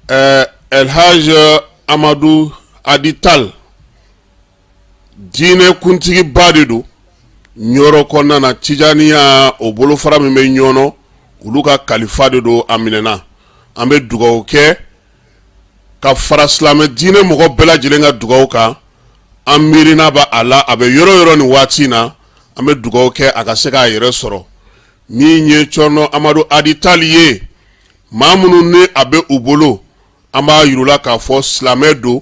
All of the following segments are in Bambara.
Elhaj Amadu Hadi Tal diinɛ kuntigiba de don Ɲɔrɔ kɔnɔna na, Tijaniya o bolofara min bɛ Ɲɔnɔ, olu ka kalifa de don. A minɛna. An bɛ dugawu kɛ ka fara silamɛ diinɛ mɔgɔ bɛɛ lajɛlen ka dugawu kan. An miirina bɛ a la, a bɛ yɔrɔ yɔrɔ nin waati in na. An bɛ dugawu kɛ a ka se k'a yɛrɛ sɔrɔ. Min ye Cɔrɔnɔ Amadu Hadi Tal ye, maa minnu ni a bɛ u bolo, an b'a yir'u la k'a fɔ silamɛ don,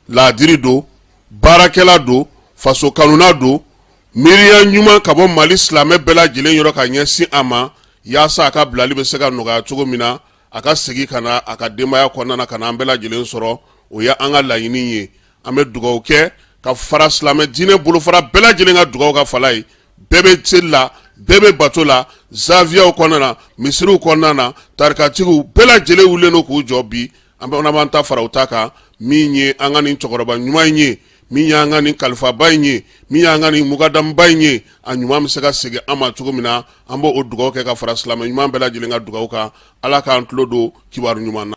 laadiri don, baarakɛla don, faso kanuna don, miiriya ɲuman ka bɔ Mali silamɛ bɛɛ lajɛlen yɔrɔ ka ɲɛsin a ma, yaasa a ka bilali bɛ se ka nɔgɔya cogo min na, a ka segin ka na a ka denbaya kɔnɔna na, ka na an bɛɛ lajɛlen sɔrɔ. O ye an ka laɲini ye. An bɛ dugawu kɛ ka fara silamɛ diinɛ bolofara bɛɛ lajɛlen ka dugawu kan. Fala ye, bɛɛ bɛ seli la, bɛɛ bɛ bato la, zawiyaw kɔnɔna na, misiriw kɔnɔna na, tarikatigiw bɛɛ lajɛlen wulilen don k'u jɔ bi. An b'an ta fara u ta kan. Min ye an ka nin cɛkɔrɔba ɲuman in ye, min y'an ka nin kalifaba in ye, min y'an ka nin mukadamuba in ye, a ɲuman bɛ se ka segin an ma cogo min na, an b'o o dugawu kɛ ka fara silamɛ ɲuman bɛɛ lajɛlen ka dugawu kan. Ala k'an tulo don kibaru ɲuman na.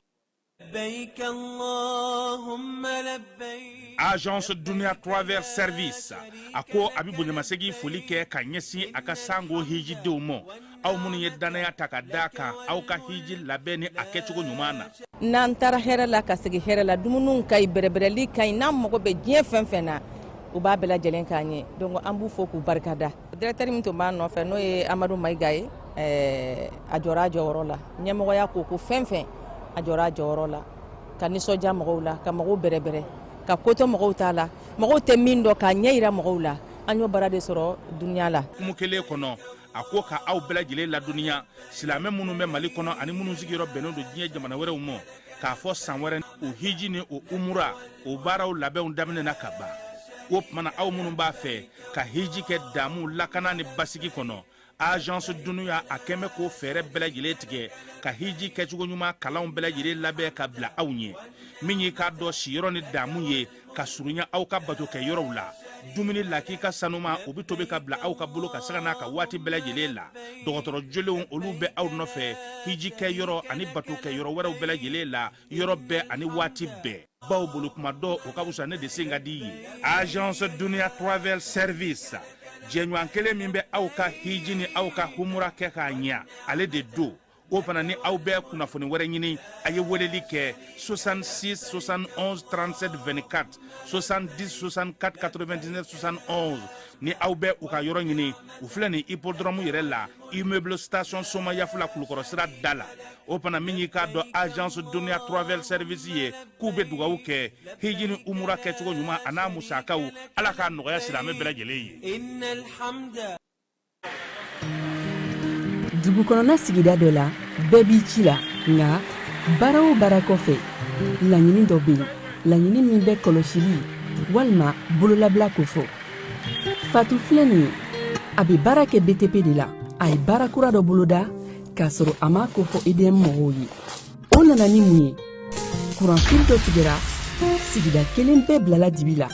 Agence Dunia Travel Service a ko a bɛ bonyamasegin foli kɛ ka ɲɛsin a ka sango hijidenw ma, aw minnu ye dannaya ta ka da kan aw ka hiji labɛn ni a kɛcogo ɲuman na. N'an taara hɛrɛ la ka segin hɛrɛ la, dumuniw ka ɲi, bɛrɛbɛrɛli ka ɲi. N'an mago bɛ diɲɛ fɛn fɛn na, u b'a bɛɛ lajɛlen k'an ye. Donc an b'u fo k'u barika da. Directeur min tun b'a nɔfɛ, n'o ye Amadu Mayiga ye, a jɔra a jɔyɔrɔ la. Ɲɛmɔgɔya ko fɛn fɛn, a jɔra a jɔyɔrɔ la ka nisɔndiya mɔgɔw la, ka mɔgɔw bɛrɛbɛrɛ, ka ko to mɔgɔw ta la, mɔgɔw tɛ min dɔn, k'a ɲɛ yira mɔgɔw la. An y'o baara de sɔrɔ Dunia la. Hukumu kelen kɔnɔ, a ko ka aw bɛɛ lajɛlen ladɔnniya, silamɛ minnu bɛ Mali kɔnɔ ani minnu sigiyɔrɔ bɛnnen don diɲɛ jamana wɛrɛw ma, k'a fɔ san wɛrɛ o hiji ni o umura o baaraw labɛnw daminɛna ka ban. O tuma na, aw minnu b'a fɛ ka hiji kɛ damu, lakana ni basigi kɔnɔ, Agence Dunia a kɛn bɛ k'o fɛɛrɛ bɛɛ lajɛlen tigɛ ka hiji kɛcogo ɲuman kalanw bɛɛ lajɛlen labɛn ka bila aw ɲɛ. Min y'i k'a dɔn siyɔrɔ ni damu ye ka surunya aw ka bato kɛ yɔrɔw la, dumuni lakika sanuma o bɛ tobi ka bila aw ka bolo ka sanga n'a ka waati bɛɛ lajɛlen la. Dɔgɔtɔrɔ jolenw olu bɛ aw nɔfɛ hiji kɛ yɔrɔ ani bato kɛ yɔrɔ wɛrɛw bɛɛ lajɛlen la, yɔrɔ bɛɛ ani waati bɛɛ. Baw bolo kuma dɔ o ka fisa ne de sen ka di ye. Agence Dunia Travel Service, jɛɲɔgɔn kelen min bɛ aw ka hiji ni aw ka humura kɛ k'a ɲɛ, ale de don. O fana ni aw bɛ kunnafoni wɛrɛ ɲini, a ye weleli kɛ 66 71 37 24, 70 64 99 71. Ni aw bɛ u ka yɔrɔ ɲini, u filɛ nin hippodrome yɛrɛ la, immeuble station Somayaf la, Kulukɔrɔ sira da la. O fana min y'i k'a dɔn Agence Dunia Travel Service ye, k'u bɛ dugawu kɛ hiji ni umura kɛcogo ɲuman a n'a musakaw, Ala k'a nɔgɔya silamɛ bɛɛ lajɛlen ye. Dugu kɔnɔna sigida dɔ la, bɛɛ b'i ci la. Nka baara o baara kɔfɛ, laɲini dɔ bɛ yen, laɲini min bɛ kɔlɔsili walima bololabila kofɔ. Fatu filɛ nin ye, a bɛ baara kɛ BTP de la. A ye baara kura dɔ boloda k'a sɔrɔ a m'a kofɔ EDM mɔgɔw ye. O nana ni mun ye? Kuranfili dɔ tigɛra, sigida kelen bɛɛ bilala dibi la.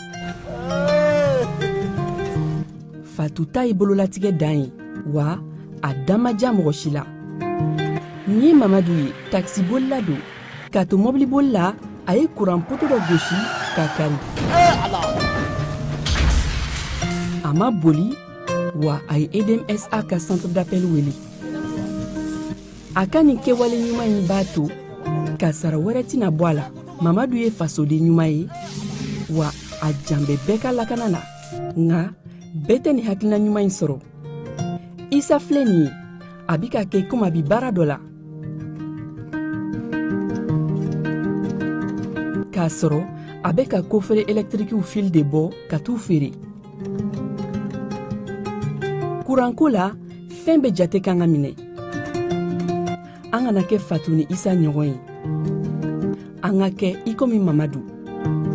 Fatu ta ye bololatigɛ dan ye, wa a da ma diya mɔgɔ si la. Nin ye Mamadu ye, takisibolila don. K'a to mɔbiliboli la, a ye kuran poto dɔ gosi k'a kari. A ma boli, wa a ye EDMSA ka centre d'appel wele. A ka nin kɛwale ɲuman in b'a to kasara wɛrɛ tɛna bɔ a la. Mamadu ye fasoden ɲuman ye, wa a jan bɛ bɛɛ ka lakana na. Nka bɛɛ tɛ nin hakilina ɲuman in sɔrɔ. Isa filɛ nin ye, a bi ka kɛ komi a bi baara dɔ la, k'a sɔrɔ a bɛ ka kofere ɛlɛtirikiw fili de bɔ ka t'u feere. Kuranko la, fɛn bɛɛ jate kan ka minɛ. An kana kɛ Fatu ni Isa ɲɔgɔn ye, an ka kɛ i komi Mamadu.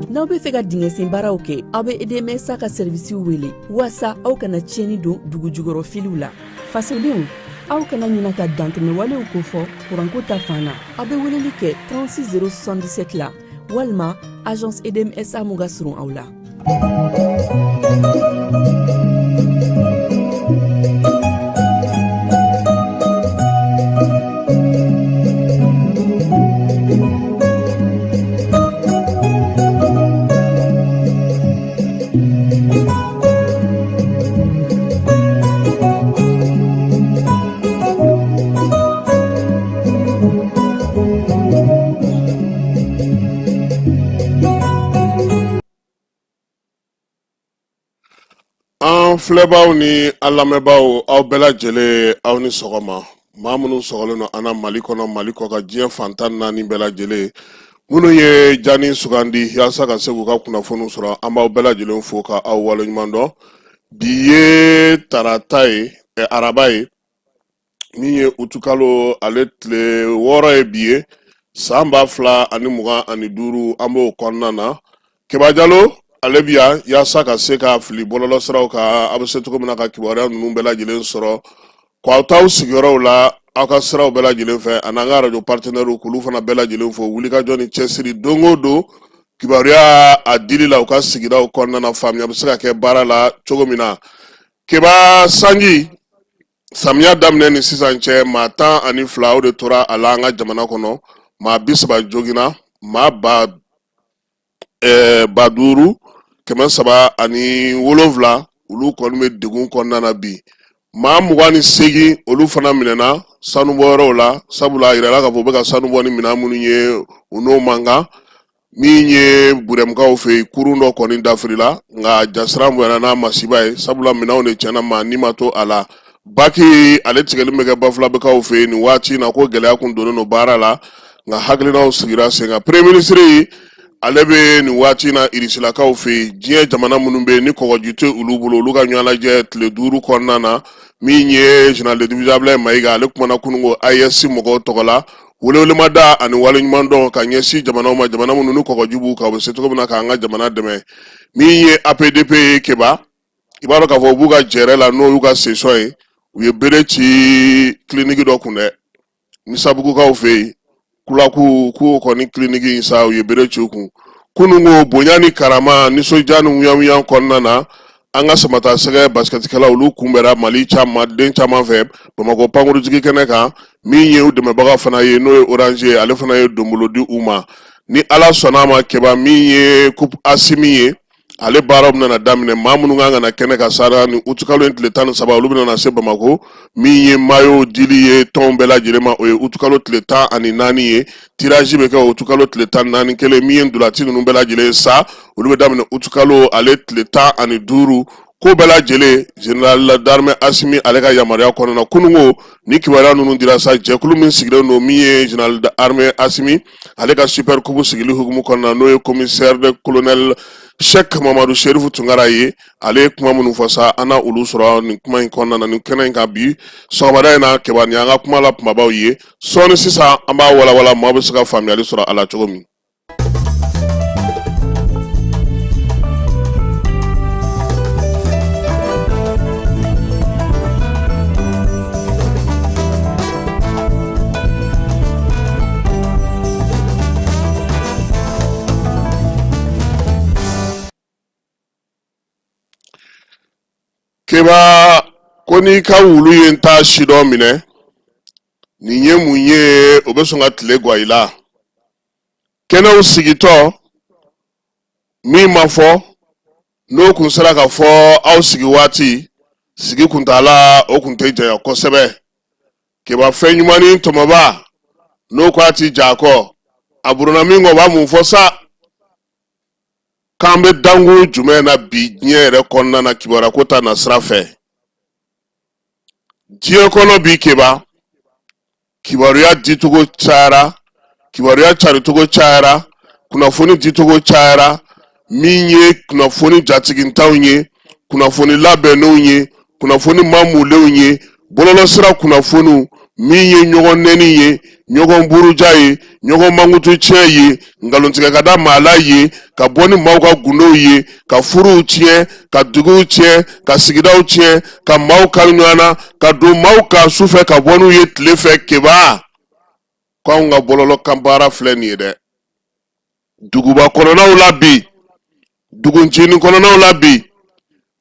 N'aw bɛ fɛ ka dingɛsen baaraw kɛ, aw bɛ EDMSA ka sɛrivisiw wele waasa aw kana tiɲɛni don dugujukɔrɔ filiw la. Fasodenw, aw kana ɲina ka dantɛmɛwalew kofɔ kuranko ta fan na. Aw bɛ weleli kɛ 36 077 la walima agence EDMSA mun ka surun aw la. filɛbaaw ni an lamɛnbaaw, aw bɛɛ lajɛlen, aw ni sɔgɔma. Maa minnu sɔgɔlen don an na Mali kɔnɔ, Mali kɔkan, diɲɛ fan 14 bɛɛ lajɛlen, minnu ye jani sugandi yaasa ka se k'u ka kunnafoniw sɔrɔ, an b'aw bɛɛ lajɛlen fo ka aw waleɲuman dɔn. Bi ye tarata ye, araba ye, min ye utukalo ale tile 6 ye bi ye, san 2025, an b'o kɔnɔna na. Keba Jalo ale bi yan yaasa ka se ka fili bɔlɔlɔsiraw kan, a bɛ se cogo min na ka kibaruya ninnu bɛɛ lajɛlen sɔrɔ k'aw t'aw sigiyɔrɔw la, aw ka siraw bɛɛ lajɛlen fɛ, ani an ka arajo partenaires, k'olu fana bɛɛ lajɛlen fo wulikajɔ ni cɛsiri don o don kibaruya a dili la u ka sigidaw kɔnɔna na, faamuya bɛ se ka kɛ baara la cogo min na. Keba, sanji samiya daminɛ ni sisan cɛ, maa 12 o de tora a la an ka jamana kɔnɔ, maa 30 joginna, maa 5307, olu kɔni bɛ degun kɔnɔna na bi. Maa 28, olu fana minɛna sanubɔyɔrɔw la, sabula a yirala k'a fɔ u bɛ ka sanu bɔ ni minɛn minnu ye, u n'o man kan. Min ye Burɛmukaw fɛ yen, kurun dɔ kɔni dafirila, nka jasiran bonyana n'a masiba ye, sabula minɛnw de tiɲɛna, maa ni ma to a la. Baki ale tigɛli bɛ kɛ Bafulabɛkaw fɛ yen nin waati in na, ko gɛlɛya kun donnen don baara la, nka hakilinaw sigira sen kan. Premier ministre ale bɛ nin waati in na Irisilakaw fɛ yen, diɲɛ jamana minnu bɛ yen ni kɔgɔji tɛ olu bolo, olu ka ɲɔgɔnlajɛ tile 5 kɔnɔna na. Min ye général de division Ablaye Mayiga, ale kumana kununko AES mɔgɔw tɔgɔ la, welewelemada ani waleɲumandɔn ka ɲɛsin jamanaw ma, jamana minnu ni kɔgɔji b'u kan, u bɛ se cogo min na k'an ka jamana dɛmɛ. Min ye APDP ye, Keba, i b'a dɔn k'a fɔ u b'u ka jɛrɛ la, n'o y'u ka session ye, u ye bere ci kiliniki dɔ kun dɛ, Misabugukaw fɛ yen, Kulaku k'o kɔni kiliniki in sa, u ye bere ci u kun kununko. Bonya ni karama, nisɔndiya ni wuyanwuyan kɔnɔna na, an ka samatasɛgɛ basikɛtikɛlaw, olu kunbɛra Mali caman den caman fɛ Bamakɔ pankurujigi kɛnɛ kan. Min ye u dɛmɛbaga fana ye, n'o ye Orange ye, ale fana ye donbolo di u ma. Ni Ala sɔnna a ma, Keba, min ye Coupe Asimi ye, ale baaraw bɛna daminɛ. Maa minnu kan ka na kɛnɛ kan sara ni utukalo in tile 13, olu bɛna na se Bamakɔ. Min ye mayo dili ye tɔnw bɛɛ lajɛlen ma, o ye utukalo tile 14 ye. Tirage bɛ kɛ utukalo tile 14 kelen. Min ye ntolaci ninnu bɛɛ lajɛlen sa, olu bɛ daminɛ utukalo ale tile 15. Ko bɛɛ lajɛlen, général d'armée Asimi ale ka yamaruya kɔnɔna, kununko ni kibaruya ninnu dira sa, jɛkulu min sigilen don, min ye général d'armée Asimi ale ka super coupe sigili hukumu kɔnɔna, n'o ye commissaire de colonel Cheikh Mamadu Serifu Tunkara ye, ale ye kuma minnu fɔ sa, an na olu sɔrɔ nin kuma in kɔnɔna na, nin kɛnɛ in kan bi sɔgɔmada in na. Keba, nin y'an ka kuma la kumabaw ye. Sɔɔni sisan, an b'a walawala, maaw bɛ se ka faamuyali sɔrɔ a la cogo min. Keba, ko n'i ka wulu ye n ta sidɔn minɛ, nin ye mun ye? O bɛ sɔn ka tile gwan i la. Kɛnɛw sigitɔ min ma fɔ, n'o kun sera ka fɔ aw sigi waati, sigi kuntaala o kun tɛ janya kosɛbɛ. Keba, fɛn ɲuman ni tɔmɔba, n'o ko a ti ja kɔ, a buruna min kɔ, o b'a mun fɔ sa? K'an bɛ dankun jumɛn na bi diɲɛ yɛrɛ kɔnɔna na, kibaruya ko ta na sira fɛ diɲɛ kɔnɔ bi? Keba, kibaruya dicogo cayara, kibaruya caricogo cayara, kunnafoni dicogo cayara. Min ye kunnafoni jatigintanw ye, kunnafoni labɛnnenw ye, kunnafoni mamulenw ye, bɔlɔlɔsira kunnafoniw, min ye ɲɔgɔn nɛni ye, ɲɔgɔn buruja ye, ɲɔgɔn mankutu tiɲɛ ye, nkalontigɛ ka da maa la ye, ka bɔ ni maaw ka gundow ye, ka furuw tiɲɛ, ka duguw tiɲɛ, ka sigidaw tiɲɛ, ka maaw kari ɲɔgɔn na, ka don maaw kan sufɛ, ka bɔ n'u ye tile fɛ. Keba, ko anw ka bɔlɔlɔ kan baara filɛ nin ye dɛ. Duguba kɔnɔnaw la bi, duguncinin kɔnɔnaw la bi,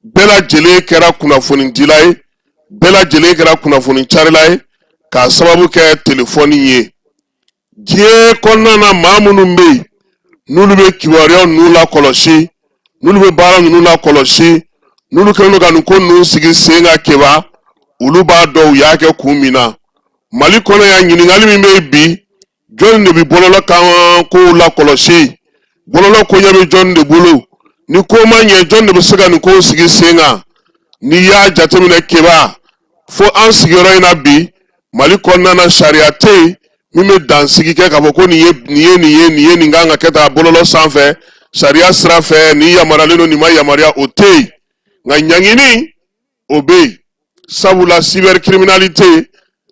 bɛɛ lajɛlen kɛra kunnafonidila ye, bɛɛ lajɛlen kɛra kunnafoni carila ye k'a sababu kɛ telefɔni ye. Diɲɛ kɔnɔna na, maa minnu bɛ yen n'olu bɛ kibaruya ninnu lakɔlɔsi, n'olu bɛ baara ninnu lakɔlɔsi, n'olu kɛlen don ka nin ko ninnu sigi sen kan, Keba, olu b'a dɔn u y'a kɛ kun min na. Mali kɔnɔ yan, ɲininkali min bɛ yen bi, jɔnni de bɛ bɔlɔlɔ kan kow lakɔlɔsi? Bɔlɔlɔ koɲɛ bɛ jɔnni de bolo? Ni ko ma ɲɛ, jɔnni de bɛ se ka nin kow sigi sen kan? N'i y'a jateminɛ Keba, fo an sigiyɔrɔ in na bi Mali kɔnɔna na, sariya tɛ yen min bɛ dansigi kɛ k'a fɔ ko nin ye nin ye nin ye nin ye nin kan ka kɛ tan bɔlɔlɔ sanfɛ sariya sira fɛ, nin yamaruyalen don, nin ma yamaruya, o tɛ yen. Nka ɲangini o bɛ yen, sabula cybercriminalité,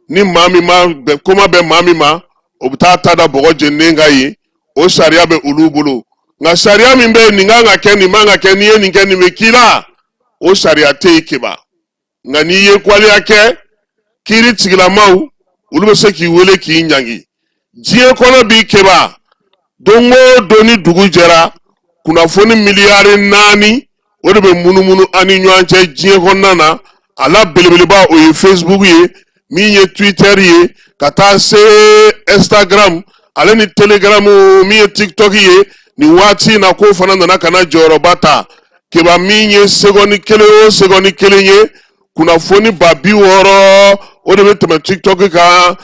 ni maa min ma bɛn, ko ma bɛn maa min ma, o bɛ taa ta da bɔgɔ jeninen kan yen. O sariya bɛ olu bolo. Nka sariya min bɛ yen, nin kan ka kɛ, nin man ka kɛ, n'i ye nin kɛ, nin bɛ k'i la, o sariya tɛ yen Keba. Nka n'i ye waleya kɛ, kiiri tigilamaw olu bɛ se k'i wele k'i ɲangi. Diɲɛ kɔnɔ bi Keba, don o don ni dugu jɛra, kunnafoni miliyari 4 o de bɛ munumunu an ni ɲɔgɔn cɛ diɲɛ kɔnɔna na. A la belebeleba, o ye Facebook ye, min ye Twitter ye, ka taa se Instagram ale ni Telegram, min ye TikTok ye. Nin waati in na, k'o fana nana ka na jɔyɔrɔba ta Keba. Min ye segɔni kelen o segɔni kelen ye, kunnafoni 60 000 o de bɛ tɛmɛ TikTok kan,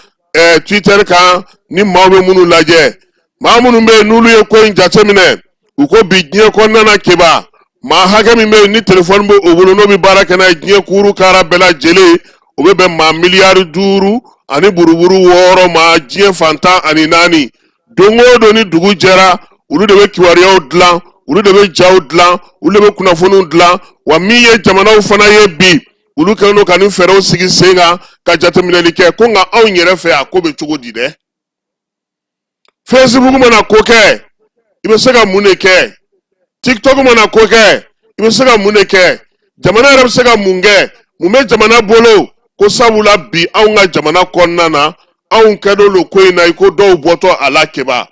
Twitter kan, ni maaw bɛ minnu lajɛ. Maa minnu bɛ yen n'olu ye ko in jateminɛ, u ko bi diɲɛ kɔnɔna na Keba, maa hakɛ min bɛ yen ni telefɔni bɛ o bolo, n'o bɛ baara kɛ n'a ye diɲɛ kuru kara bɛɛ lajɛlen, o bɛ bɛn maa miliyari 5 ani buruburu 6 ma diɲɛ fan 14. Don o don ni dugu jɛra, olu de bɛ kibaruyaw dilan, olu de bɛ jaw dilan, olu de bɛ kunnafoniw dilan. Wa min ye jamanaw fana ye bi, olu kɛlen don ka nin fɛɛrɛw sigi sen kan ka jateminɛli kɛ ko nka anw yɛrɛ fɛ, a ko bɛ cogo di dɛ? Facebook mana ko kɛ, i bɛ se ka mun de kɛ? TikTok mana ko kɛ, i bɛ se ka mun de kɛ? Jamana yɛrɛ bɛ se ka mun kɛ? Mun bɛ jamana bolo? Ko sabula bi anw ka jamana kɔnɔna na, anw kɛlen don ko in na i ko dɔw bɔtɔ a la Keba.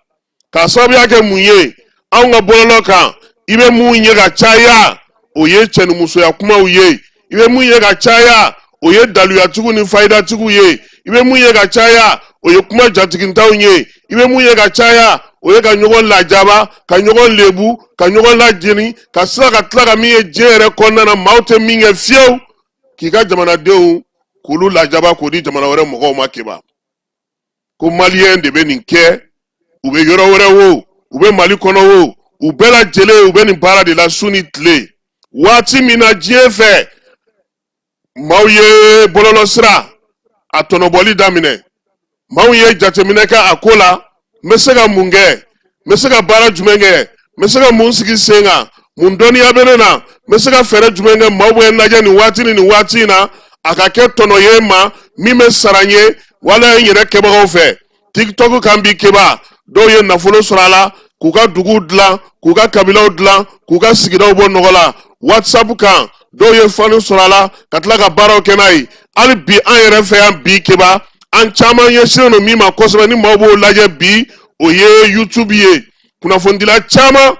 K'a sababuya kɛ mun ye? Anw ka bɔlɔlɔ kan, i bɛ mun ye ka caya, o ye cɛnimusoya kumaw ye. I bɛ mun ye ka caya, o ye daluyatigiw ni fayidatigiw ye. I bɛ mun ye ka caya, o ye kuma jatigintanw ye. I bɛ mun ye ka caya, o ye ka ɲɔgɔn lajaba, ka ɲɔgɔn lebu, ka ɲɔgɔn lajeni, ka sira ka tila ka min ye diɲɛ yɛrɛ kɔnɔna na, maaw tɛ min kɛ fiyewu, k'i ka jamanadenw k'olu lajaba k'o di jamana wɛrɛ mɔgɔw ma Keba. Ko maliyɛn de bɛ nin kɛ, u bɛ yɔrɔ wɛrɛ wo, u bɛ Mali kɔnɔ wo, u bɛɛ lajɛlen u bɛ nin baara de la su ni tile. Waati min na diɲɛ fɛ maaw ye bɔlɔlɔsira a tɔnɔbɔli daminɛ, maaw ye jateminɛ kɛ a ko la: n bɛ se ka mun kɛ? N bɛ se ka baara jumɛn kɛ? N bɛ se ka mun sigi sen kan? Mun dɔnniya bɛ ne na? N bɛ se ka fɛɛrɛ jumɛn kɛ maaw bɛ n lajɛ nin waati ni nin waati in na, a ka kɛ tɔnɔ ye n ma min bɛ sara n ye wala n yɛrɛ kɛbagaw fɛ? TikTok kan bi Keba, dɔw ye nafolo sɔrɔ a la k'u ka duguw dilan, k'u ka kabilaw dilan, k'u ka sigidaw bɔ nɔgɔ la. WhatsApp kan, dɔw ye fani sɔrɔ a la ka tila ka baaraw kɛ n'a ye. Hali bi an yɛrɛ fɛ yan bi Keba, an caman ɲɛsinnen don min ma kosɛbɛ ni maaw b'o lajɛ bi, o ye YouTube ye. Kunnafonidila caman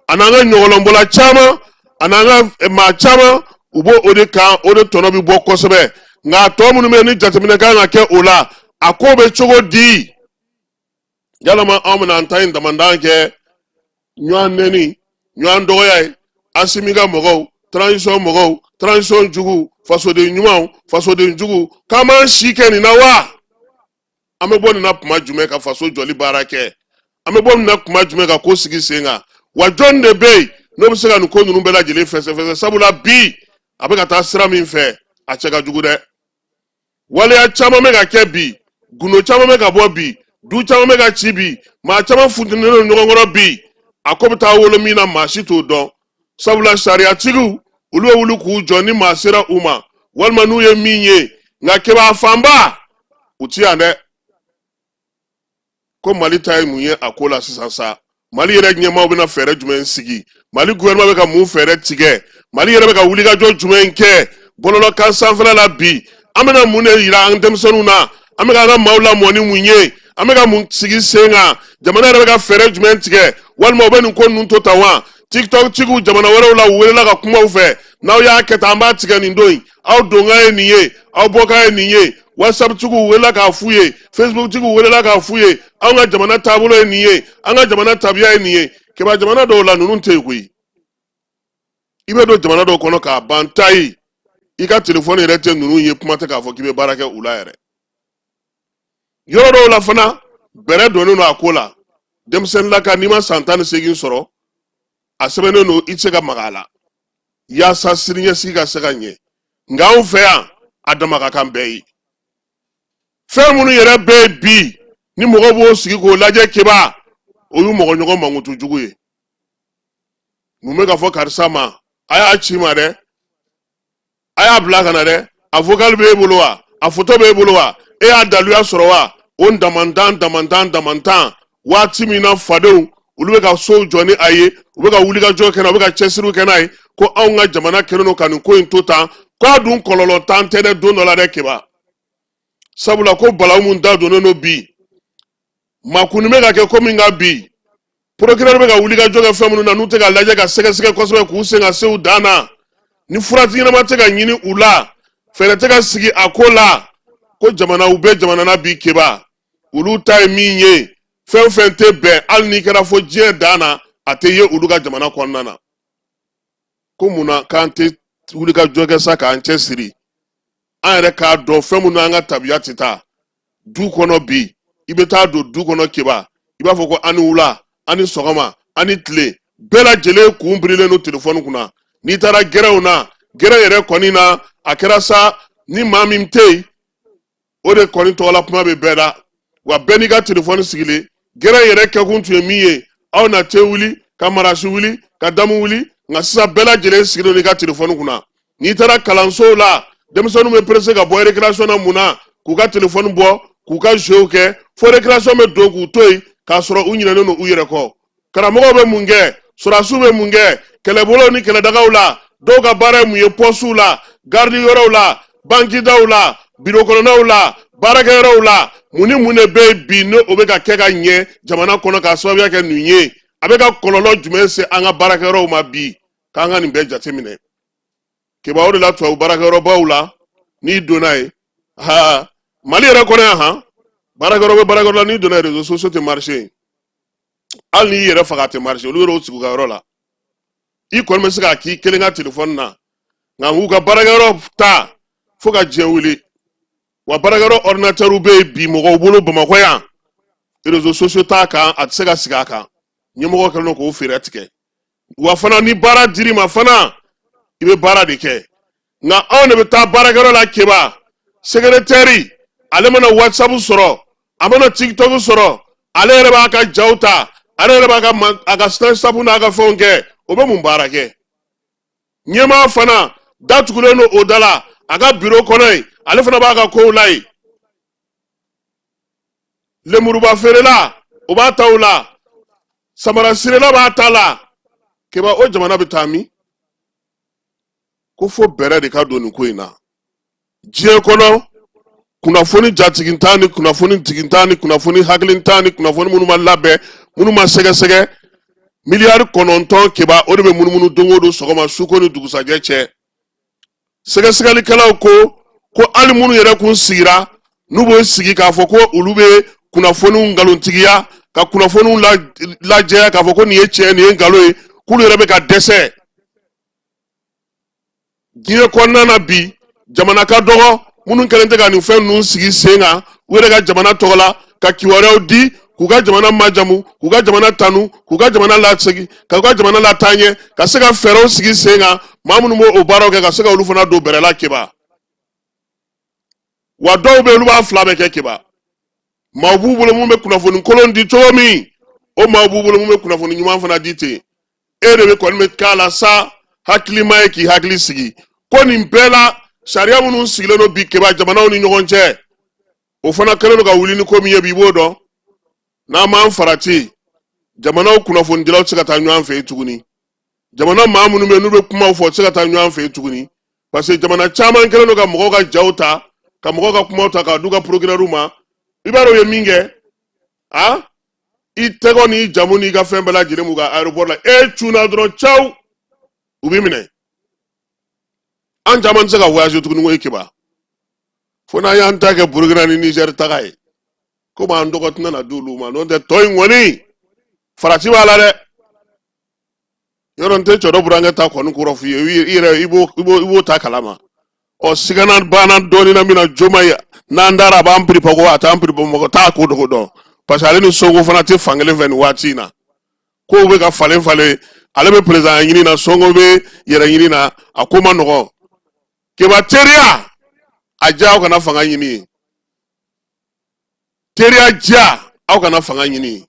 an'an ka ɲɔgɔlɔnbɔla caman an'an ka maa caman, u b'o o de kan, o de tɔnɔ bɛ bɔ kosɛbɛ. Nka a tɔ minnu bɛ yen ni jateminɛ kan ka kɛ o la, a ko bɛ cogo di? Yalama anw bɛna an ta in damandan kɛ ɲɔgɔn nɛni, ɲɔgɔn dɔgɔya ye? Asimi ka mɔgɔw, transition mɔgɔw, transition jugu, fasoden ɲumanw, fasoden jugu, k'an b'an si kɛ nin na wa? An bɛ bɔ nin na kuma jumɛn ka faso jɔli baara kɛ? An bɛ bɔ nin na kuma jumɛn ka ko sigi sen kan? Wa jɔn de bɛ yen n'o bɛ se ka nin ko ninnu bɛɛ lajɛlen fɛsɛfɛsɛ? Sabula bi a bɛ ka taa sira min fɛ, a cɛ ka jugu dɛ. Waleya caman bɛ ka kɛ bi, gundo caman bɛ ka bɔ bi, du caman bɛ ka ci bi, maa caman funtenen don ɲɔgɔn kɔrɔ bi. A ko bɛ taa wolo min na, maa si t'o dɔn, sabula sariyatigiw olu bɛ wuli k'u jɔ ni maa sera u ma walima n'u ye min ye. Nka Keba, fanba u ti yan dɛ. Ko Mali ta ye mun ye a ko la sisan sa? Mali yɛrɛ ɲɛmaaw bɛna fɛɛrɛ jumɛn sigi? Mali gouvernement bɛ ka mun fɛɛrɛ tigɛ? Mali yɛrɛ bɛ ka wulikajɔ jumɛn kɛ bɔlɔlɔ kan sanfɛla la bi? An bɛna mun de yira an denmisɛnninw na? An bɛ ka an ka maaw lamɔ ni mun ye? An bɛ ka mun sigi sen kan? Jamana yɛrɛ bɛ ka fɛɛrɛ jumɛn tigɛ? Walima u bɛ nin ko ninnu to tan wa? TikTok tigiw jamana wɛrɛw la, u welela ka kuma u fɛ: n'aw y'a kɛ tan, an b'a tigɛ nin don in, aw donkan ye nin ye, aw bɔkan ye nin ye. WhatsApp tigiw welela k'a f'u ye, Facebook tigiw welela k'a f'u ye, anw ka jamana taabolo ye nin ye, an ka jamana tabiya ye nin ye. Keba, jamana dɔw la, ninnu tɛ yen koyi. I bɛ don jamana dɔw kɔnɔ k'a ban ta ye, i ka telefɔni yɛrɛ tɛ ninnu ye, kuma tɛ k'a fɔ k'i bɛ baara kɛ u la yɛrɛ. Yɔrɔ dɔw la fana, bɛrɛ donnen don a ko la. Denmisɛnninlaka, n'i ma san 18 sɔrɔ, a sɛbɛnnen don i tɛ se ka maga a la, yaasa siniɲɛsigi ka se ka ɲɛ. Nka anw fɛ yan, a dama ka kan bɛɛ ye. Fɛn minnu yɛrɛ bɛ yen bi, ni mɔgɔ b'o sigi k'o lajɛ keba, o y'u mɔgɔ ɲɔgɔn mankutu jugu ye. Mun bɛ ka fɔ karisa ma? A y'a ci ma dɛ, a y'a bila ka na dɛ. A vocal b'e bolo wa? A photo b'e bolo wa? E y'a daluya sɔrɔ wa? O damantan damantan damantan. Waati min na fadenw olu bɛ ka sow jɔ ni a ye, u bɛ ka wulikajɔ kɛ n'a, u bɛ ka cɛsiriw kɛ n'a ye, ko anw ka jamana kɛlen don ka nin ko in to tan, k'a dun kɔlɔlɔ tan tɛ dɛ don dɔ la dɛ keba. Sabula ko balawu mun da donnen don bi, makunni bɛ ka kɛ ko min kan bi, procureur bɛ ka wulikajɔ kɛ fɛn minnu na, n'u tɛ ka lajɛ ka sɛgɛsɛgɛ kosɛbɛ k'u sen ka se u dan na, ni furati ɲɛnama tɛ ka ɲini u la, fɛɛrɛ tɛ ka sigi a ko la, ko jamanaw bɛ jamana na bi keba, olu ta ye min ye, fɛn fɛn tɛ bɛn, hali n'i kɛra fo diɲɛ dan na, a tɛ ye olu ka jamana kɔnɔna na. Ko mun na k'an tɛ wulikajɔ kɛ sa k'an cɛ siri, an yɛrɛ k'a dɔn fɛn minnu an ka tabiya tɛ taa du kɔnɔ bi? I bɛ taa don du kɔnɔ keba, i b'a fɔ ko ani wula, ani sɔgɔma, ani tile, bɛɛ lajɛlen kun birilen don telefɔni kunna. N'i taara gɛrɛnw na, gɛrɛn yɛrɛ kɔni na, a kɛra sa ni maa min tɛ yen, o de kɔni tɔgɔla kuma bɛ bɛɛ da wa, bɛɛ n'i ka telefɔni sigilen. Gɛrɛn yɛrɛ kɛkun tun ye min ye, aw na te wuli, ka marasi wuli, ka damu wuli, nka sisan bɛɛ lajɛlen sigilen n'i ka telefɔni kunna. N'i taara kalansow la, denmisɛnninw bɛ pressé ka bɔ récréation na. Mun na? K'u ka telefɔni bɔ k'u ka jeux kɛ fo récréation bɛ don k'u to yen, k'a sɔrɔ u ɲinɛnen don u yɛrɛ kɔ. Karamɔgɔw bɛ mun kɛ? Sɔrɔdasiw bɛ mun kɛ kɛlɛbolow ni kɛlɛdagaw la? Dɔw ka baara ye mun ye pɔsiw la, garidi yɔrɔw la, bankidaw la, biro kɔnɔnaw la, baarakɛyɔrɔw la? Mun ni mun de bɛ yen bi, ni o bɛ ka kɛ ka ɲɛ jamana kɔnɔ k'a sababuya kɛ nin ye? A bɛ ka kɔlɔlɔ jumɛn se an ka baarakɛyɔrɔw ma bi? K'an ka nin bɛɛ jateminɛ keba. O de la tubabu baarakɛyɔrɔbaw la, n'i donna yen, ha, Mali yɛrɛ kɔnɔ yan, han, baarakɛyɔrɔ bɛ baarakɛyɔrɔ la, n'i donna yen, réseaux sociaux tɛ marché yen. Hali n'i yɛrɛ faga, a tɛ marché. Olu yɛrɛ y'o sigi u ka yɔrɔ la. I kɔni bɛ se k'a k'i kelen ka telefɔni na, nka u ka baarakɛyɔrɔ ta fo ka diɲɛ wuli. Wa baarakɛyɔrɔ ordinateur bɛ yen bi mɔgɔw bolo Bamakɔ yan, réseaux sociaux t'a kan, a tɛ se ka sigi a kan. Ɲɛmɔgɔ kɛlen don k'o fɛɛrɛ tigɛ. Wa fana, ni baara dir'i ma fana, i bɛ baara de kɛ. Nka anw de bɛ taa baarakɛyɔrɔ la keba, secrétaire ale mana WhatsApp sɔrɔ, a mana TikTok sɔrɔ, ale yɛrɛ b'a ka jaw ta, ale yɛrɛ b'a ka a ka Snapchat n'a ka fɛnw kɛ. O bɛ mun baara kɛ? Ɲɛmaa fana datugulen don o da la a ka biro kɔnɔ yen, ale fana b'a ka kow la yen. Lemuruba feerela, o b'a ta o la, samara sirila b'a ta la keba. O jamana bɛ taa min? Ko fo bɛrɛ de ka don nin ko in na diɲɛ kɔnɔ. Kunnafoni jatigintan ni kunnafoni jigintan ni kunnafoni hakilintan ni kunnafoni minnu ma labɛn, minnu ma sɛgɛsɛgɛ, 9 miliyari keba, o de bɛ munumunu don o don sɔgɔma, suko ni dugusajɛ cɛ. Sɛgɛsɛgɛlikɛlaw ko hali minnu yɛrɛ kun sigira, n'u b'o sigi k'a fɔ ko olu bɛ kunnafoniw nkalontigiya, ka kunnafoniw lajɛya k'a fɔ ko nin ye tiɲɛ, nin ye nkalon ye, k'olu yɛrɛ bɛ ka dɛsɛ. Diɲɛ kɔnɔna na bi, jamana ka dɔgɔ minnu kɛlen tɛ ka nin fɛn ninnu sigi sen kan u yɛrɛ ka jamana tɔgɔ la, ka kibaruyaw di, k'u ka jamana majamu, k'u ka jamana tanu, k'u ka jamana lasegin, k'u ka jamana lataaɲɛ, ka se ka fɛɛrɛw sigi sen kan. Maa minnu b'o baaraw kɛ, ka se ka olu fana don bɛrɛ la keba. Wa dɔw bɛ yen, olu b'a fila bɛɛ kɛ keba. Maaw b'u bolo mun bɛ kunnafoni kolon di cogo min, o maaw b'u bolo mun bɛ kunnafoni ɲuman fana di ten. E de bɛ kɔni bɛ k'a la sa, hakilima ye k'i hakili sigi ko nin bɛɛ la. Sariya minnu sigilen don bi keba jamanaw ni ɲɔgɔn cɛ, o fana kɛlen don ka wuli ni ko min ye bi, i b'o dɔn. N'an m'an farati, jamanaw kunnafonidilaw tɛ se ka taa ɲɔgɔn fɛ yen tuguni. Jamana maa minnu bɛ yen n'u bɛ kumaw fɔ, u tɛ se ka taa ɲɔgɔn fɛ yen tuguni, parce que jamana caman kɛlen don ka mɔgɔw ka jaw ta, ka mɔgɔw ka kumaw ta k'a d'u ka procureur ma. I b'a dɔn u ye min kɛ? A i tɛgɛ n'i jamu n'i ka fɛn bɛɛ lajɛlen b'u ka aéroport la. E cunna dɔrɔn, caw, u b'i minɛ. An caman tɛ se ka voyager tuguni ko keba, fo n'an y'an ta kɛ Burukina ni Niger taga ye, komi an tɔgɔ tɛna na di olu ma. N'o tɛ, tɔ in kɔni farati b'a la dɛ. Yɔrɔ n tɛ cɛ dɔ burankɛ ta kɔni kɔrɔ f'i ye, i yɛrɛ i b'o ta kalama. Ɔ, sigana banna dɔɔnin na min na, Diomaye n'an taara, a b'an piripa ko a t'an piripa, mɔgɔ t'a ko dogo dɔn, parce que ale ni Sonko fana tɛ fankelen fɛ nin waati in na. Kow bɛ ka falen falen, ale bɛ président ɲini na, Sonko bɛ yɛrɛ ɲini na, a ko ma nɔgɔn. Keba, teriya a diya, aw kana fanga ɲini. Teriya diya, aw kana fanga ɲini.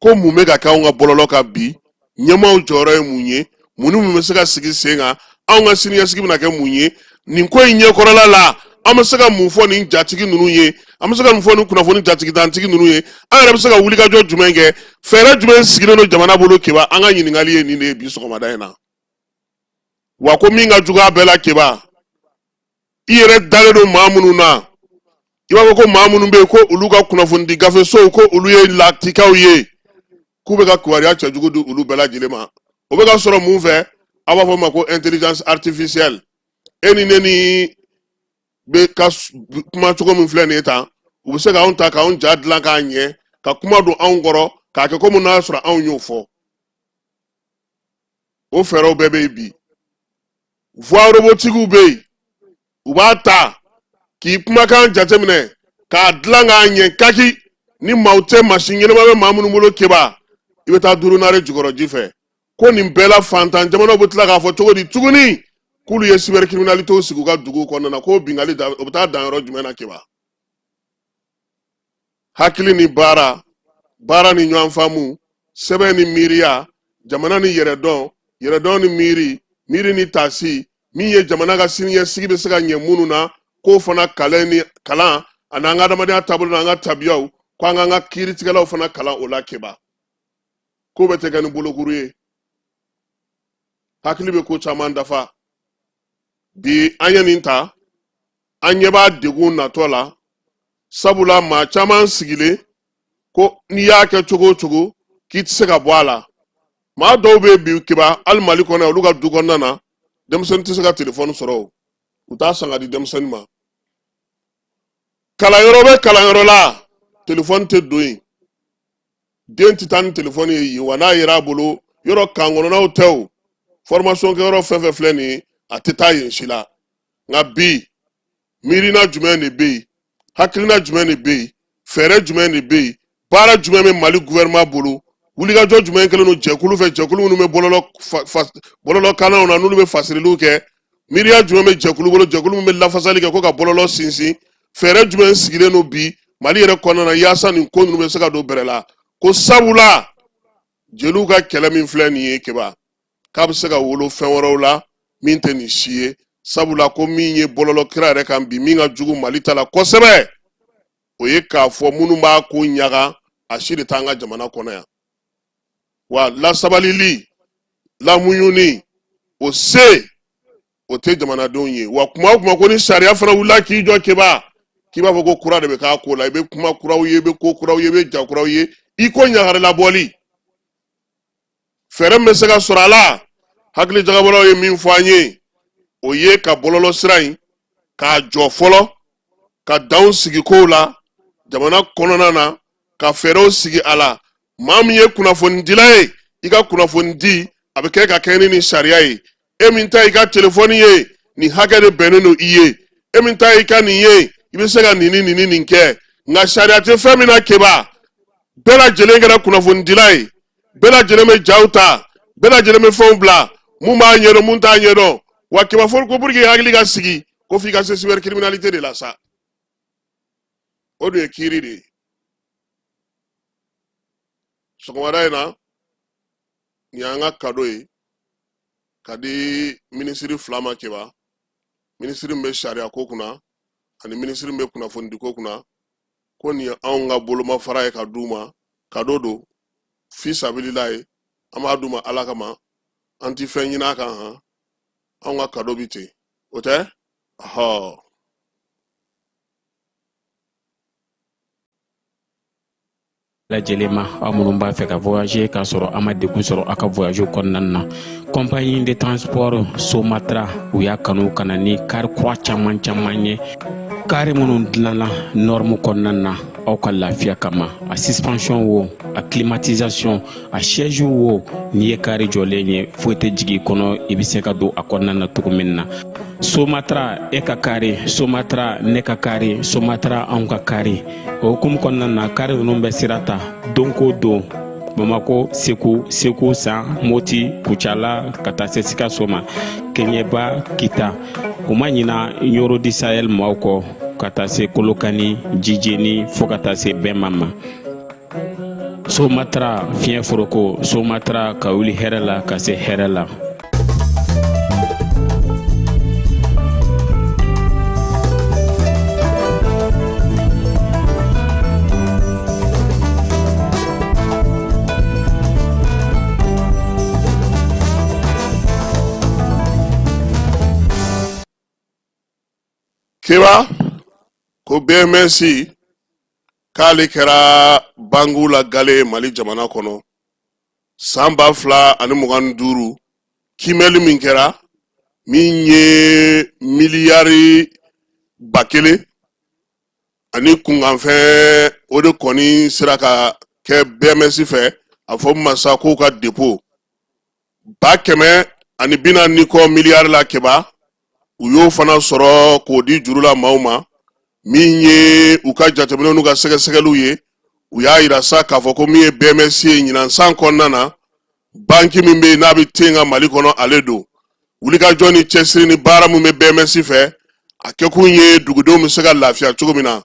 Ko mun bɛ ka kɛ anw ka bɔlɔlɔ kan bi? Ɲɛmaaw jɔyɔrɔ ye mun ye? Mun ni mun bɛ se ka sigi sen kan? Anw ka siniɲɛsigi bɛna kɛ mun ye nin ko in ɲɛkɔrɔla la? An bɛ se ka mun fɔ nin jatigi ninnu ye? An bɛ se ka mun fɔ nin kunnafoni jatigitantigi ninnu ye? An yɛrɛ bɛ se ka wulikajɔ jumɛn kɛ? Fɛɛrɛ jumɛn sigilen don jamana bolo? Keba, an ka ɲininkali ye nin de ye bi sɔgɔmada in na. Wa ko min ka jugu a bɛɛ la, Keba, i yɛrɛ dalen don maa minnu na, i b'a fɔ ko maa minnu bɛ yen ko olu ka kunnafonidi gafesow, ko olu ye latikaw ye, k'u bɛ ka kibaruya cɛjugu di olu bɛɛ lajɛlen ma. O bɛ ka sɔrɔ mun fɛ? A b'a fɔ o ma ko intelligence artificielle. E ni ne ni bɛ ka kuma cogo min filɛ nin ye tan, u bɛ se k'anw ta k'anw ja dilan k'a ɲɛ, ka kuma don anw kɔrɔ k'a kɛ komi n'a sɔrɔ anw y'o fɔ. O fɛɛrɛw bɛɛ bɛ yen bi. Voix robotiquew bɛ yen, u b'a ta k'i kumakan jateminɛ k'a dilan k'a ɲɛ kaki. Ni maaw tɛ, masin ɲɛnama bɛ maa minnu bolo, Keba, i bɛ taa durunare jukɔrɔ ji fɛ. Ko nin bɛɛ la, fantan jamanaw bɛ tila k'a fɔ cogo di tuguni k'olu ye cybercriminalité sigi u ka duguw kɔnɔna na? K'o binkanni da, o bɛ taa dan yɔrɔ jumɛn na, Keba? Hakili ni baara, baara ni ɲɔgɔn faamu, sɛbɛn ni miiriya, jamana ni yɛrɛdɔn, yɛrɛdɔn ni miiri, miiri ni taasi, min ye jamana ka siniɲɛsigi bɛ se ka ɲɛ minnu na, k'o fana kalan ni kalan ani an ka adamadenya taabolo n'an ka tabiyaw, ko an k'an ka kiiritigɛlaw fana kalan o la. Keba, ko bɛɛ tɛ kɛ ni bolokuru ye. Hakili bɛ ko caman dafa. Bi an ye nin ta, an ɲɛ b'a degun natɔ la, sabula maa caman sigilen ko n'i y'a kɛ cogo o cogo k'i tɛ se ka bɔ a la. Maa dɔw bɛ bi, Keba, hali Mali kɔnɔ, olu ka du kɔnɔna na, denmisɛnnin tɛ se ka telefɔni sɔrɔ. O u t'a san ka di denmisɛnnin ma. Kalanyɔrɔ bɛ kalanyɔrɔ la, telefɔni tɛ don yen. Den tɛ taa ni telefɔni ye yen. Wa n'a yera a bolo yɔrɔ, kan kɔnɔnaw tɛ, o formation kɛyɔrɔ fɛn fɛn filɛ nin ye, a tɛ taa yen si la. Nka bi, miirina jumɛn de bɛ yen? Hakilina jumɛn de bɛ yen? Fɛɛrɛ jumɛn de bɛ yen? Baara jumɛn bɛ Mali gouvernement bolo? Wulikajɔ jumɛn kɛlen don jɛkulu fɛ, jɛkulu minnu bɛ bɔlɔlɔ kannaw na, n'olu bɛ fasiriliw kɛ? Miiriya jumɛn bɛ jɛkulu bolo, jɛkulu min bɛ lafasali kɛ ko ka bɔlɔlɔ sinsin? Fɛɛrɛ jumɛn sigilen don bi Mali yɛrɛ kɔnɔna na yaasa nin ko ninnu bɛ se ka don bɛrɛ la? Ko sabula jeliw ka kɛlɛ min filɛ nin ye, Keba, k'a bɛ se ka wolo fɛn wɛrɛw la min tɛ nin si ye, sabula ko min ye bɔlɔlɔ kira yɛrɛ kan bi, min ka jugu Mali ta la kosɛbɛ, o ye k'a fɔ minnu b'a ko ɲaga, a si de t'an ka jamana kɔnɔ yan. Wa lasabalili, lamuɲuni, o se o tɛ jamanadenw ye. Wa kuma o kuma ko ni sariya fana wulila k'i jɔ, Keba, k'i b'a fɔ ko kura de bɛ k'a ko la, i bɛ kuma kuraw ye, i bɛ ko kuraw ye, i bɛ ja kuraw ye, i ko ɲagarila bɔli. Fɛɛrɛ min bɛ se ka sɔrɔ a la, hakili jagabɔlaw ye min fɔ an ye, o ye ka bɔlɔlɔ sira in k'a jɔ fɔlɔ, ka danw sigi kow la jamana kɔnɔna na, ka fɛɛrɛw sigi a la. Maa min ye kunnafonidila ye, i ka kunnafoni di, a bɛ kɛ ka kɛ ni nin sariya ye. E min ta i ka telefɔni ye, nin hakɛ de bɛnnen don i ye. E min ta i ka nin ye, i bɛ se ka nin ni nin ni nin kɛ. Nka sariya tɛ fɛn min na, Keba, bɛɛ lajɛlen kɛra kunnafonidila ye, bɛɛ lajɛlen bɛ jaw ta, bɛɛ lajɛlen bɛ fɛnw bila, mun b'a ɲɛdɔn, mun t'a ɲɛdɔn. Wa Keba, fo ko pour que hakili ka sigi, ko f'i ka se cybercriminalité de la sa, o dun ye kiiri de ye. Sɔgɔmada in na, nin y'an ka cadeau ye ka di minisiri fila ma, Keba: minisiri min bɛ sariya ko kunna ani minisiri min bɛ kunnafonidi ko kunna. Ko nin ye anw ka bolomafara ye ka d'u ma. Cadeau don fi sabilila ye, an b'a d'u ma Ala kama, an ti fɛn ɲini a kan. Han, anw ka cadeau bi ten, o tɛ ɔhɔ. Lajɛlen ma, aw minnu b'a fɛ ka voyager k'a sɔrɔ a ma degun sɔrɔ aw ka voyage kɔnɔna na, compagnie de transport Somatra, u y'a kanu ka na ni kari kura caman caman ye, kari minnu dilanna norme kɔnɔna na aw ka lafiya kama. A suspension wo, a climatisation, a siège wo, n'i ye kari jɔlen ye, foyi tɛ jigin i kɔnɔ, i bɛ se ka don a kɔnɔna na cogo min na. Somatra, e ka kari Somatra, ne ka kari Somatra, anw ka kari. O hukumu kɔnɔna na, kari ninnu bɛ sira ta don ko don. Bamako, Segu, Segu San, Moti, Kucala ka taa se Sikaso ma, Keɲeba, Kita. U ma ɲina Ɲoro du Sahel maaw kɔ ka taa se Kolokani, Jijeni fo ka taa se Bɛma ma. Somatra fiɲɛ foroko, Somatra ka wuli hɛrɛ la ka se hɛrɛ la. Keba ko BMS k'ale kɛra bankiw la gale ye Mali jamana kɔnɔ san 2025. Kiimɛli min kɛra, min ye miliyari 1000 ani kunkanfɛn, o de kɔni sera ka kɛ BMS fɛ. A fɔ min ma sa k'u ka depo 140 ni kɔ miliyari la, Keba, u y'o fana sɔrɔ k'o di juru la maaw ma. Min ye u ka jateminɛw n'u ka sɛgɛsɛgɛliw ye, u y'a yira sa k'a fɔ ko min ye BMS ye ɲinan san kɔnɔna na, banki min bɛ yen n'a bɛ ten ka Mali kɔnɔ, ale don. Wulikajɔ ni cɛsiri ni baara min bɛ BMS fɛ, a kɛkun ye dugudenw bɛ se ka lafiya cogo min na.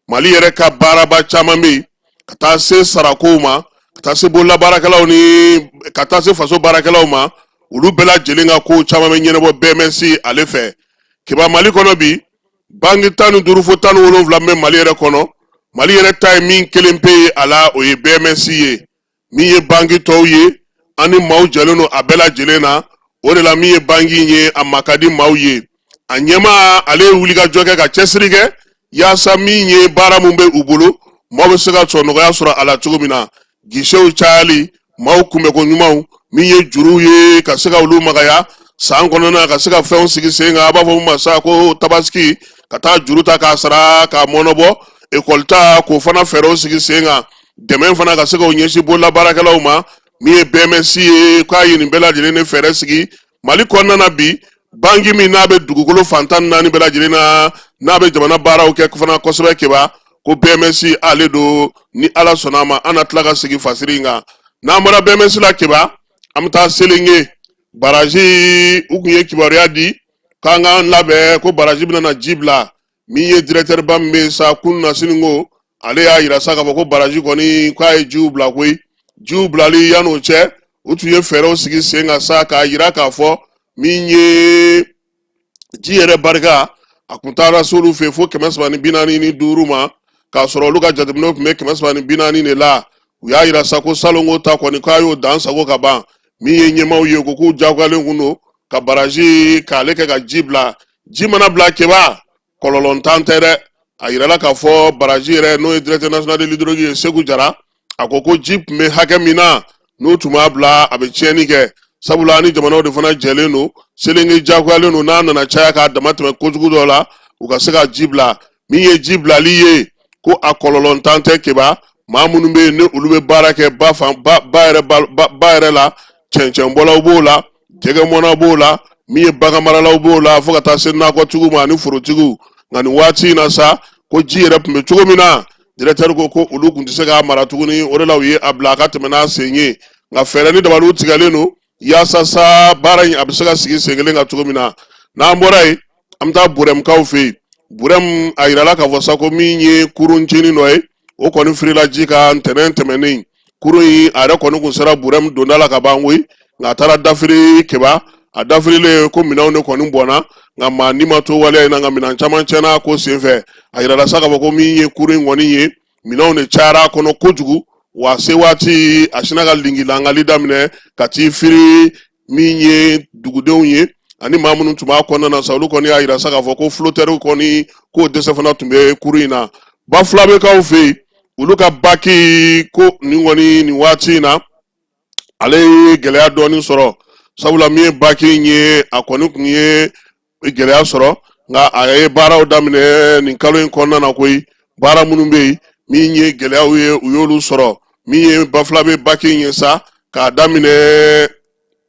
Mali yɛrɛ ka baaraba caman bɛ yen, ka taa se sarakow ma, ka taa se bololabaarakɛlaw ni ka taa se faso baarakɛlaw ma, olu bɛɛ lajɛlen ka kow caman bɛ ɲɛnabɔ BMS ale fɛ. Keba, Mali kɔnɔ bi, banki 15 fo 17 bɛ Mali yɛrɛ kɔnɔ. Mali yɛrɛ ta ye min kelen pe ye a la, o ye BMS ye. Min ye banki tɔw ye, an ni maaw jɛlen don a bɛɛ lajɛlen na. O de la, min ye banki in ye, a ma ka di maaw ye. A ɲɛmaa, ale ye wulikajɔ kɛ ka cɛsiri kɛ yaasa min ye baara min bɛ u bolo, maaw bɛ se ka sɔrɔ nɔgɔya sɔrɔ a la cogo min na. Gisew cayali, maaw kunbɛko ɲumanw, min ye juruw ye, ka se ka olu magaya san kɔnɔna, ka se ka fɛnw sigi sen kan, a b'a fɔ min ma sa ko tabaski, ka taa juru ta k'a sara k'a mɔnɔbɔ, ekɔli ta k'o fana fɛɛrɛw sigi sen kan, dɛmɛ fana ka se k'o ɲɛsin bololabaarakɛlaw ma. Min ye BMS ye, k'a ye nin bɛɛ lajɛlen ni fɛɛrɛ sigi Mali kɔnɔna na bi. Banki min n'a bɛ dugukolo fan 14 bɛɛ lajɛlen na, n'a bɛ jamana baaraw kɛ fana kosɛbɛ, Keba, ko BMS ale don. Ni Ala sɔnna a ma, an na tila ka segin fasiri in kan. N'an bɔra BMS la, Keba, an bɛ taa Selenge baraji. U tun ye kibaruya di k'an k'an labɛn ko baraji bɛna na ji bila. Min ye directeur ba min bɛ sa kununasini ko ale y'a yira sa k'a fɔ ko baraji kɔni k'a ye jiw bila koyi. Jiw bilali yan'o cɛ, u tun ye fɛɛrɛw sigi sen kan sa k'a yira k'a fɔ min ye ji yɛrɛ barika, a kun taara se olu fɛ fo 345 ma, k'a sɔrɔ olu ka jateminɛw tun bɛ 340 de la. U y'a yira sa ko salongo ta kɔni k'a y'o dan sago ka ban. Min ye ɲɛmaaw ye, ko k'u jagoyalen kun don ka baraji k'ale kɛ ka ji bila. Ji mana bila, Keba, kɔlɔlɔntan tɛ dɛ. A yirala k'a fɔ baraji yɛrɛ, n'o ye directeur national de l'hydraulique ye, Segu Jara, a ko ko ji tun bɛ hakɛ min na, n'u tun b'a bila, a bɛ tiɲɛni kɛ, sabula ni jamanaw de fana jɛlen don, Selenge jagoyalen don, n'a nana caya k'a dama tɛmɛ kojugu dɔ la, u ka se ka ji bila. Min ye ji bilali ye, ko a kɔlɔlɔntan tɛ, Keba. Maa minnu bɛ yen ni olu bɛ baara kɛ ba fan ba ba yɛrɛ ba ba yɛrɛ la, cɛncɛnbɔlaw b'o la, jɛgɛmɔnna b'o la, min ye baganmaralaw b'o la, fo ka taa se nakɔtigiw ma ani forotigiw. Nka nin waati in na sa, ko ji yɛrɛ tun bɛ cogo min na, directeur ko ko olu tun tɛ se k'a mara tuguni. O de la u ye a bila a ka tɛmɛ n'a sen ye. Nka fɛɛrɛ ni dabaliw tigɛlen don yaasa sa baara in a bɛ se ka sigi sen kelen kan cogo min na. N'an bɔra yen, an bɛ taa Burɛmukaw fɛ yen. Burɛmu, a yirala k'a fɔ sa ko min ye kuruncinin dɔ ye, o kɔni firila ji kan ntɛnɛn tɛmɛnen. Kurun in, a yɛrɛ kɔni kun sera Burɛmu donda la ka ban koyi, nka a taara dafiri, Keba. A dafirilen ko minɛnw de kɔni bɔnna, nka maa ni ma to waleya in na, nka minɛn caman tiɲɛna ko senfɛ. A yirala sa k'a fɔ ko min ye kurun in kɔni ye, minɛnw de cayara a kɔnɔ kojugu, wa se waati a sinna ka lingilangali daminɛ ka t'i firi. Min ye dugudenw ye ani maa minnu tun b'a kɔnɔna na sa, olu kɔni y'a yira sa k'a fɔ ko flotɛriw kɔni k'o dɛsɛ fana tun bɛ kurun in na. Bafulabekaw fɛ yen, olu ka baki ko nin kɔni, nin waati in na, ale ye gɛlɛya dɔɔnin sɔrɔ, sabula min ye baki in ye, a kɔni tun ye gɛlɛya sɔrɔ, nka a ye baaraw daminɛ nin kalo in kɔnɔna na koyi. Baara minnu bɛ yen, min ye gɛlɛyaw ye, u y'olu sɔrɔ. Min ye Bafulabe baki in ye sa, k'a daminɛ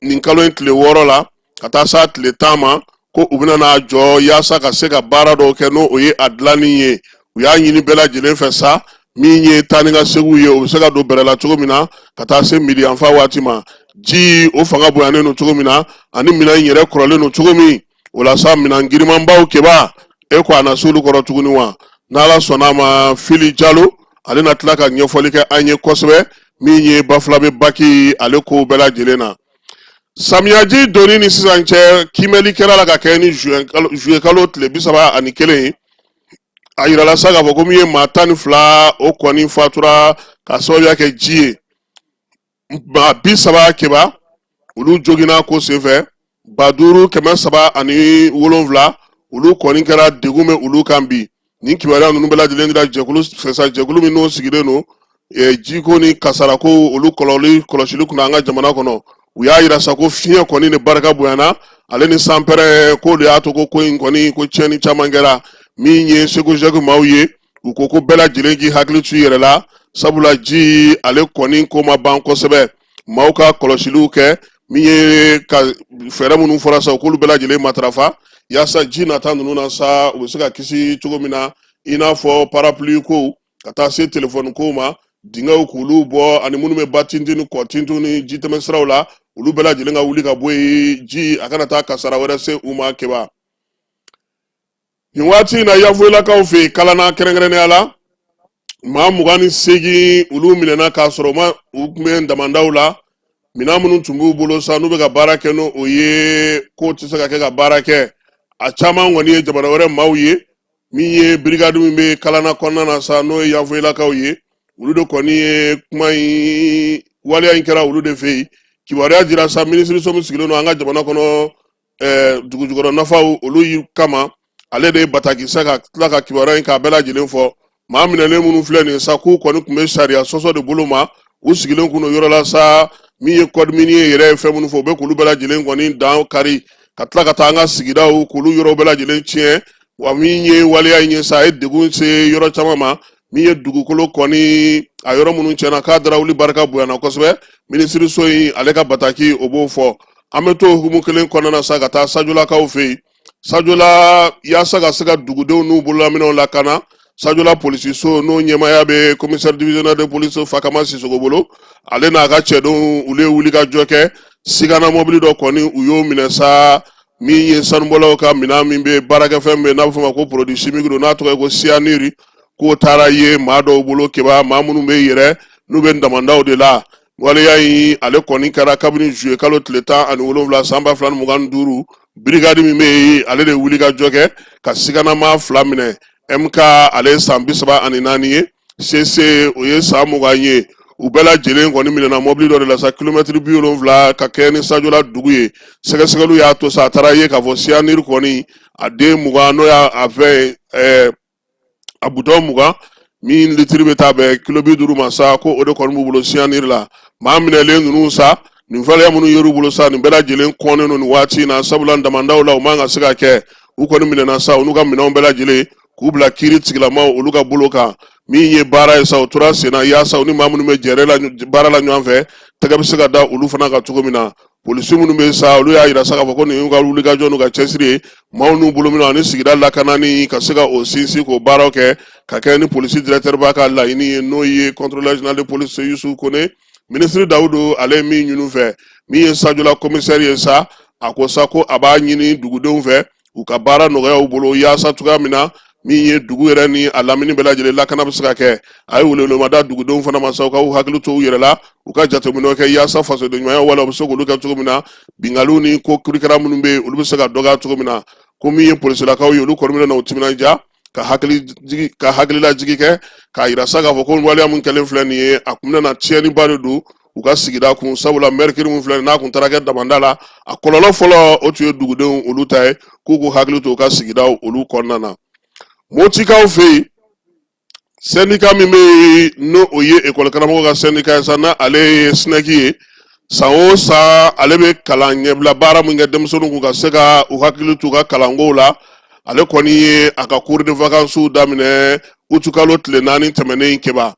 nin kalo in tile 6 la ka taa s'a tile 10 ma, ko u bɛna n'a jɔ yaasa ka se ka baara dɔw kɛ, n'o o ye a dilanni ye. U y'a ɲini bɛɛ lajɛlen fɛ sa, Min ye taa ni ka seginw ye, o bɛ se ka don bɛrɛ la cogo min na ka taa se midi yanfan waati ma. Ji o fanga bonyanen don cogo min na, ani minɛn in yɛrɛ kɔrɔlen don cogo min, o la sa minɛn girimanbaw keba, e ko a na s'olu kɔrɔ tuguni wa? N'Ala sɔnna a ma, Fili Jalo ale na tila ka ɲɛfɔli kɛ an ye kosɛbɛ min ye Bafulabe baki ale kow bɛɛ lajɛlen na. Samiyaji donni ni sisan cɛ, kiimɛli kɛra la ka kɛ ni juillet kalo tile 31 ye. A yirala sa k'a fɔ ko min ye maa 12, o kɔni fatura ka sababuya kɛ ji ye. Maa 30 keba, olu joginna ko senfɛ. 5307, olu kɔni kɛra degun bɛ olu kan bi. Nin kibaruya ninnu bɛɛ lajɛlen dira jɛkulu fɛ sa, jɛkulu min n'o sigilen don jiko ni kasarako olu kɔlɔsili kunna an ka jamana kɔnɔ. U y'a yira sa ko fiɲɛ kɔni ni barika bonyana, ale ni sanpɛrɛn, k'o de y'a to ko in kɔni ko tiɲɛni caman kɛra. Min ye SECOGEC maaw ye, u ko ko bɛɛ lajɛlen k'i hakili to i yɛrɛ la, sabula ji ale kɔni ko ma ban kosɛbɛ. Maaw ka kɔlɔsiliw kɛ, min ye ka fɛɛrɛ minnu fɔra sa, u k'olu bɛɛ lajɛlen matarafa yaasa ji nata ninnu na sa, u bɛ se ka kisi cogo min na, i n'a fɔ parapluie kow, ka taa se telefɔni kow ma, dingɛw k'olu bɔ, ani minnu bɛ ba tintin ni kɔ tintin ni jitɛmɛ siraw la, olu bɛɛ lajɛlen ka wuli ka bɔ yen, ji a kana taa kasara wɛrɛ se u ma keba. Nin waati in na, Yafoyilakaw fɛ yen, Kalana kɛrɛnkɛrɛnnenya la, maa 28, olu minɛna k'a sɔrɔ u ma u tun bɛ damandaw la. Minɛn minnu tun b'u bolo sa, n'u bɛ ka baara kɛ n'o o ye, k'o tɛ se ka kɛ ka baara kɛ. A caman kɔni ye jamana wɛrɛ maaw ye. Min ye brigade min bɛ Kalana kɔnɔna na sa, n'o ye Yafoyilakaw ye, olu de kɔni ye kuma in waleya in kɛra olu de fɛ yen. Kibaruya jira sa, minisiriso min sigilen don an ka jamana kɔnɔ dugujukɔrɔ nafaw olu kama, ale de ye batakisɛ ka tila ka kibaruya in k'a bɛɛ lajɛlen fɔ. Maa minɛlen minnu filɛ nin sa, k'u kɔni tun bɛ sariya sɔsɔ de bolo ma, u sigilen kun don yɔrɔ la sa. Min ye code minier yɛrɛ ye fɛn minnu fɔ, u bɛ k'olu bɛɛ lajɛlen kɔni dan kari, ka tila ka taa an ka sigidaw k'olu yɔrɔ bɛɛ lajɛlen tiɲɛ. Wa min ye waleya in ye sa, a ye degun se yɔrɔ caman ma. Min ye dugukolo kɔni a yɔrɔ minnu tiɲɛna, k'a darawuli barika bonyana kosɛbɛ. Minisiriso in ale ka bataki o b'o fɔ. An bɛ to hukumu kelen kɔnɔna na sa, ka taa Sajolakaw fɛ yen. Sajola, yaasa ka se ka dugudenw n'u bololaminɛw lakana, Sajola polisiso n'o ɲɛmaaya bɛ commissaire divisionnaire de police Fakama Sisoko bolo, ale n'a ka cɛdenw, olu ye wulikajɔ kɛ. Sigana mɔbili dɔ kɔni, u y'o minɛ sa, min ye sanubɔlaw ka minɛn min bɛ baarakɛfɛn bɛ, n'a bɛ f'o ma ko produit chimique don, n'a tɔgɔ ye ko cyanure, k'o taara ye maa dɔw bolo keba, maa minnu bɛ yɛrɛ n'u bɛ damandaw de la. Waleya in ale kɔni kɛra kabini juillet kalo tile 17 san 2025. Brigade min bɛ yen, ale de wuli ka jɔ kɛ ka siganamaa fila minɛ. MK, ale ye san 34 ye, CC, o ye san 20 ye. U bɛɛ lajɛlen kɔni minɛna mɔbili dɔ de la sa, kilomɛtiri 70 ka kɛ ni Sajola dugu ye. Sɛgɛsɛgɛliw y'a to sa, a taara ye k'a fɔ cyanure kɔni a den 20, n'o y'a fɛn a butɔn 20 min litiri bɛ taa bɛn kilo 50 ma sa, ko o de kɔni b'u bolo cyanure la. Maa minɛlen ninnu sa, nin waleya minnu yer'u bolo sa, nin bɛɛ lajɛlen kɔnnen don nin waati in na, sabula damandaw la, u man ka se ka kɛ. U kɔni minɛna sa, u n'u ka minɛnw bɛɛ lajɛlen, k'u bila kiiri tigilamaw olu ka bolo kan. Min ye baara ye sa, o tora sen na, yaasa u ni maa minnu bɛ jɛrɛ la baara la ɲɔgɔn fɛ, tɛgɛ bɛ se ka da olu fana kan cogo min na. Polisi minnu bɛ sa, olu y'a yira sa k'a fɔ ko nin y'u ka wulikajɔ n'u ka cɛsiri ye, maaw n'u bolominɛw ani sigida lakanani ka se ka o sinsin k'o baaraw kɛ, ka kɛ ni polisi directeur ba ka laɲini ye, n'o ye contrôleur général de police Yusu Kone. Minisiri Dawudu, ale ye min ɲini u fɛ, min ye Sajola commissaire ye sa, a ko sa ko a b'a ɲini dugudenw fɛ, u ka baara nɔgɔya u bolo, yaasa cogoya min na min ye dugu yɛrɛ ni a lamini bɛɛ lajɛlen lakana bɛ se ka kɛ. A ye welewelema da dugudenw fana ma sa, u ka u hakili to u yɛrɛ la, u ka jateminɛw kɛ, yaasa fasodenɲumanya wale u bɛ se k'olu kɛ cogo min na, binkaliw ni ko kirikara minnu bɛ yen, olu bɛ se ka dɔgɔya cogo min na. Ko min ye polisilakaw ye, olu kɔni bɛna na u timinandiya ka hakililajigi kɛ, k'a yira sa k'a fɔ ko waleya min kɛlen filɛ nin ye, a kun bɛna tiɲɛniba de don u ka sigida kun, sabula mercure min filɛ n'a kun taara kɛ damanda la, a kɔlɔlɔ fɔlɔ o tun ye dugudenw olu ta ye. K'u k'u hakili to u ka sigidaw olu kɔnɔna na. Motikaw fɛ yen, syndicat min bɛ yen, n'o o ye ekɔli karamɔgɔ ka syndicat ye sa, n'ale ye SNEC ye, san o san ale bɛ kalan ɲɛbila baara min kɛ denmisɛnninw kun ka se ka u hakili t'u ka kalankow la, ale kɔni ye a ka cours de vacances daminɛ utukalo tile 4 tɛmɛnen keba.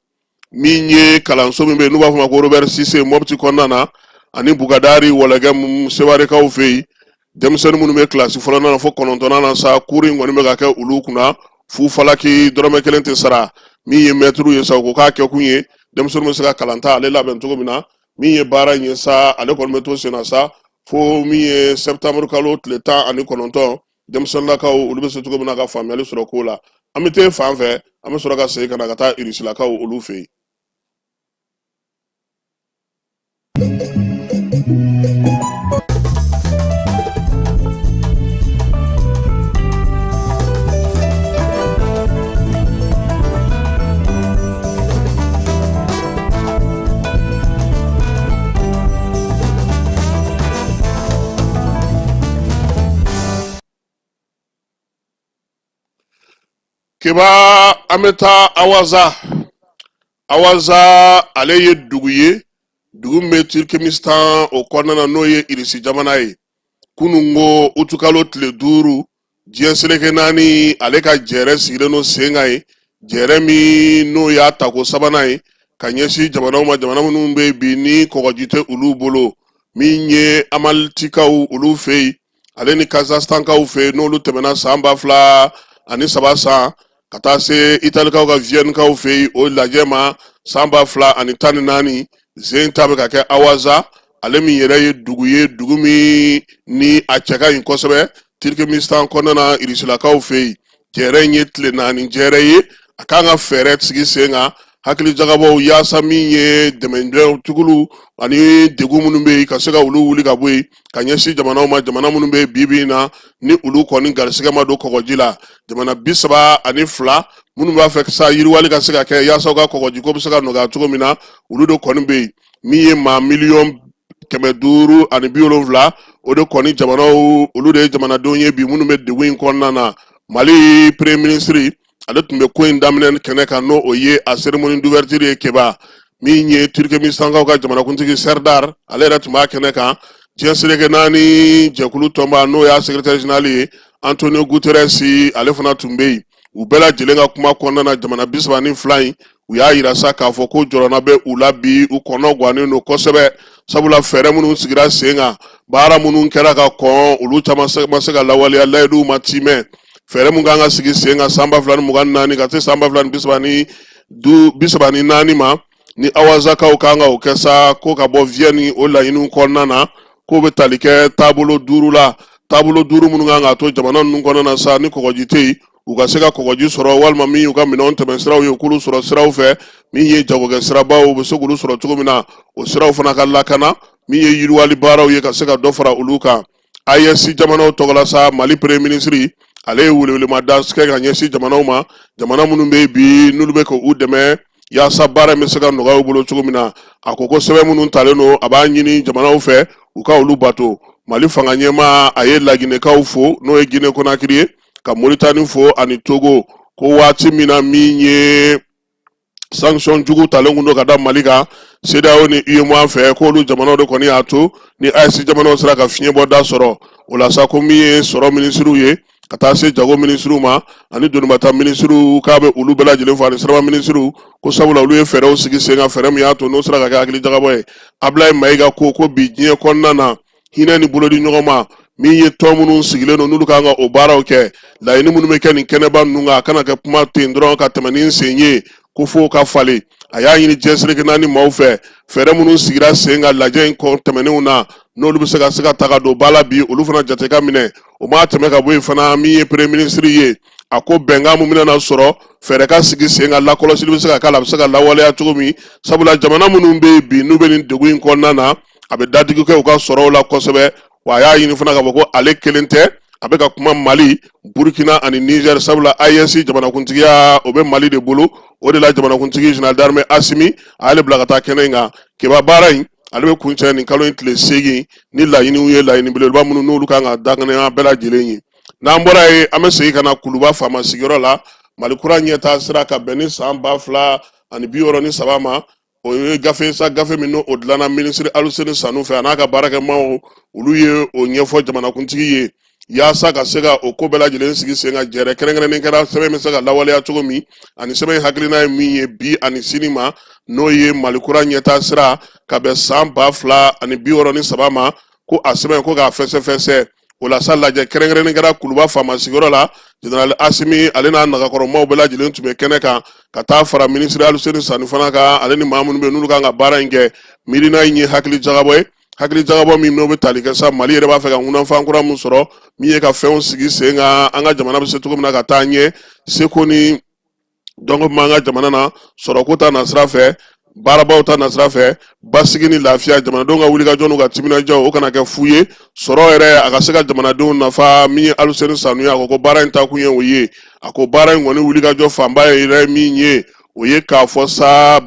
Min ye kalanso min bɛ yen n'u b'a fɔ ma ko Robert Sise, Mɔpti kɔnɔna na, ani Bugadari Wɔlɔgɛ Sewarekaw fɛ yen, denmisɛnnin minnu bɛ kilasi fɔlɔnan na fo kɔnɔntɔnnan na sa, cours in kɔni bɛ ka kɛ olu kunna fu falaki, dɔrɔmɛ kelen tɛ sara. Min ye mɛtiriw ye sa, o ko k'a kɛkun ye denmisɛnninw bɛ se ka kalanta ale labɛn cogo min na. Min ye baara in ye sa, ale kɔni bɛ to senna sa fo min ye sɛptanburu kalo tile 19. Denmisɛnninlakaw olu bɛ se cogo min na ka faamuyali sɔrɔ ko la. An bɛ taa fan fɛ, an bɛ sɔrɔ ka segin ka na ka taa irisilakaw olu fɛ yen. Keba, an bɛ taa Awaza. Awaza ale ye dugu ye, dugu min bɛ Turkmenistan o kɔnɔna na, n'o ye Irisi jamana ye. Kununko utukalo tile 5, diɲɛ seleke naani ale ka jɛrɛ sigilen don sen kan yen, jɛrɛ min n'o y'a tako sabanan ye ka ɲɛsin jamanaw ma, jamana minnu bɛ bi ni kɔgɔji tɛ olu bolo. Min ye Almatikaw olu fɛ yen, ale ni Kazakhstankaw fɛ yen, n'olu tɛmɛna san 2003 san, ka taa se Italikaw ka Viennekaw fɛ yen, o lajɛ ma san 2014. Zen ta bɛ ka kɛ Awaza, ale min yɛrɛ ye dugu ye, dugu min ni a cɛ ka ɲi kosɛbɛ Turkmenistan kɔnɔna na, Irisilakaw fɛ yen. Jɛrɛ in ye tile 4 jɛrɛ ye. A kan ka fɛɛrɛ sigi sen kan, hakili jagabɔw, yaasa min ye dɛmɛjɛkuluw ani degun minnu bɛ yen, ka se ka olu wuli ka bɔ yen ka ɲɛsin jamanaw ma, jamana minnu bɛ bi bi in na ni olu kɔni garisigɛ ma don kɔgɔji la. Jamana 32 minnu b'a fɛ sa yiriwali ka se ka kɛ yaasa u ka kɔgɔji ko bɛ se ka nɔgɔya cogo min na, olu de kɔni bɛ yen. Min ye maa 570,000,000, o de kɔni jamanaw, olu de ye jamanadenw ye bi minnu bɛ degun in kɔnɔna na. Mali premier ministre, ale tun bɛ ko in daminɛ kɛnɛ kan, n'o o ye a cérémonie d'ouverture ye. Keba, min ye Turkmenistankaw ka jamanakuntigi Serdar, ale yɛrɛ tun b'a kɛnɛ kan. Diɲɛ seleke naani jɛkulu tɔnba, n'o y'a secrétaire général ye, Antonio Guterres, ale fana tun bɛ yen. U bɛɛ lajɛlen ka kuma kɔnɔna na, jamana 32 in, u y'a yira sa k'a fɔ ko jɔrɔna bɛ u la bi, u kɔnɔ gannen don kosɛbɛ, sabula fɛɛrɛ minnu sigira sen kan, baara minnu kɛra ka kɔn, olu caman ma se ka lawaleya, layiduw ma timɛ. Fɛɛrɛ mun kan ka sigi sen kan san 2024 ka se san 2034 ma, ni Awazakaw kan ka o kɛ sa, ko ka bɔ Vienne o laɲiniw kɔnɔna na, k'o bɛ tali kɛ taabolo 5 la, taabolo 5 minnu kan k'a to jamana ninnu kɔnɔna na sa ni kɔgɔji tɛ yen, u ka se ka kɔgɔji sɔrɔ, walima min y'u ka minɛnw tɛmɛ siraw ye, u k'olu sɔrɔ siraw fɛ, min ye jagokɛ sirabaw, u bɛ se k'olu sɔrɔ cogo min na, o siraw fana ka lakana, min ye yiriwali baaraw ye, ka se ka dɔ fara olu kan. AES jamanaw tɔgɔla sa, Mali premier ministre, ale ye welewelemada kɛ ka ɲɛsin jamanaw ma, jamana minnu bɛ bi n'olu bɛ ka u dɛmɛ yaasa baara in bɛ se ka nɔgɔya u bolo cogo min na. A ko ko sɛbɛn minnu talen don, a b'a ɲini jamanaw fɛ u ka olu bato. Mali fanga ɲɛmaa, a ye Laginɛkaw fo, n'o ye Guinée Conakry ye, ka Mauritanie fo ani Togo, ko waati min na min ye sanction jugu talen kun don ka da Mali kan CEDEAO ni UEMOA fɛ, k'olu jamanaw de kɔni y'a to ni AES jamanaw sera ka fiɲɛbɔda sɔrɔ o la sa. Ko min ye sɔrɔ minisiriw ye, ka taa se jago minisiriw ma ani donibata minisiriw, k'a bɛ olu bɛɛ lajɛlen fo, ani siraba minisiriw, ko sabula olu ye fɛɛrɛw sigi sen kan, fɛɛrɛ min y'a to n'o sera ka kɛ hakili jagabɔ ye. Ablaye Mayiga ko bi diɲɛ kɔnɔna na, hinɛ ni bolodi ɲɔgɔn ma, min ye tɔn minnu sigilen don n'olu kan ka o baaraw kɛ, laɲini minnu bɛ kɛ nin kɛnɛba ninnu kan, a kana kɛ kuma ten dɔrɔn ka tɛmɛ ni sen ye, ko fo ka falen. A y'a ɲini diɲɛ seleke naani maaw fɛ, fɛɛrɛ minnu sigira sen kan lajɛ in kɔ tɛmɛnenw na, n'olu bɛ se ka ta ka don ba la bi, olu fana jate ka minɛ. O ma tɛmɛ ka bɔ yen fana, min ye premier ministre ye, a ko bɛnkan min bɛna sɔrɔ, fɛɛrɛ ka sigi sen kan, lakɔlɔsili bɛ se ka k'a la, a bɛ se ka lawaleya cogo min, sabula jamana minnu bɛ yen bi n'u bɛ nin degun in kɔnɔna na, a bɛ dadigi kɛ u ka sɔrɔw la kosɛbɛ. Wa a y'a ɲini fana k'a fɔ ko ale kelen tɛ, a bɛ ka kuma Mali, Burkina ani Niger, sabula AES jamanakuntigiya, o bɛ Mali de bolo. O de la jamanakuntigi général d'armée Asimi a y'ale bila ka taa kɛnɛ in kan. Keba, baara in ale bɛ kuncɛ nin kalo in tile 8 ni laɲiniw ye, laɲini belebeleba minnu n'olu kan ka dankɛnɛya bɛɛ lajɛlen ye. N'an bɔra yen, an bɛ segin ka na Kuluba faama sigiyɔrɔ la. Mali kura ɲɛtaa sira ka bɛn ni san 2063 ma, o ye gafe sa, gafe min n'o dilanna minisiri Aluseni Sanu fɛ, a n'a ka baarakɛmaaw, olu ye o ɲɛfɔ jamanakuntigi ye yaasa ka se ka o ko bɛɛ lajɛlen sigi sen kan. Jɛrɛ kɛrɛnkɛrɛnnen kɛra sɛbɛn bɛ se ka lawaleya cogo min, ani sɛbɛn in hakilina ye min ye bi ani sini ma, n'o ye Mali kura ɲɛtaa sira ka bɛn san 2063 ma, ko a sɛbɛn ko k'a fɛsɛfɛsɛ. O la sa, lajɛ kɛrɛnkɛrɛnnen kɛra Kuluba faama sigiyɔrɔ la. Général Asimi ale n'a nagakɔrɔmaw bɛɛ lajɛlen tun bɛ kɛnɛ kan, ka taa fara minisiri Aluseni Sanu fana kan, ale ni maa minnu bɛ n'olu kan ka baara in kɛ. Miirina in ye hakili jagabɔ ye, hakili jagabɔ min n'o bɛ tali kɛ sa, Mali yɛrɛ b'a fɛ ka ŋunanfan kura min sɔrɔ, min ye ka fɛnw sigi sen kan, an ka jamana bɛ se cogo min na ka taa ɲɛ, seko ni dɔnko b'an ka jamana na, sɔrɔko ta nasira fɛ, baarabaw ta nasira fɛ, basigi ni lafiya, jamanadenw ka wulikajɔ n'u ka timinandiyaw, o kana kɛ fu ye, sɔrɔ yɛrɛ a ka se ka jamanadenw nafa. Min ye Aluseni Sanu ye, a ko ko baara in taakun ye o ye. A ko baara in kɔni wulikajɔ fanba yɛrɛ min ye, o ye k'a fɔ sa,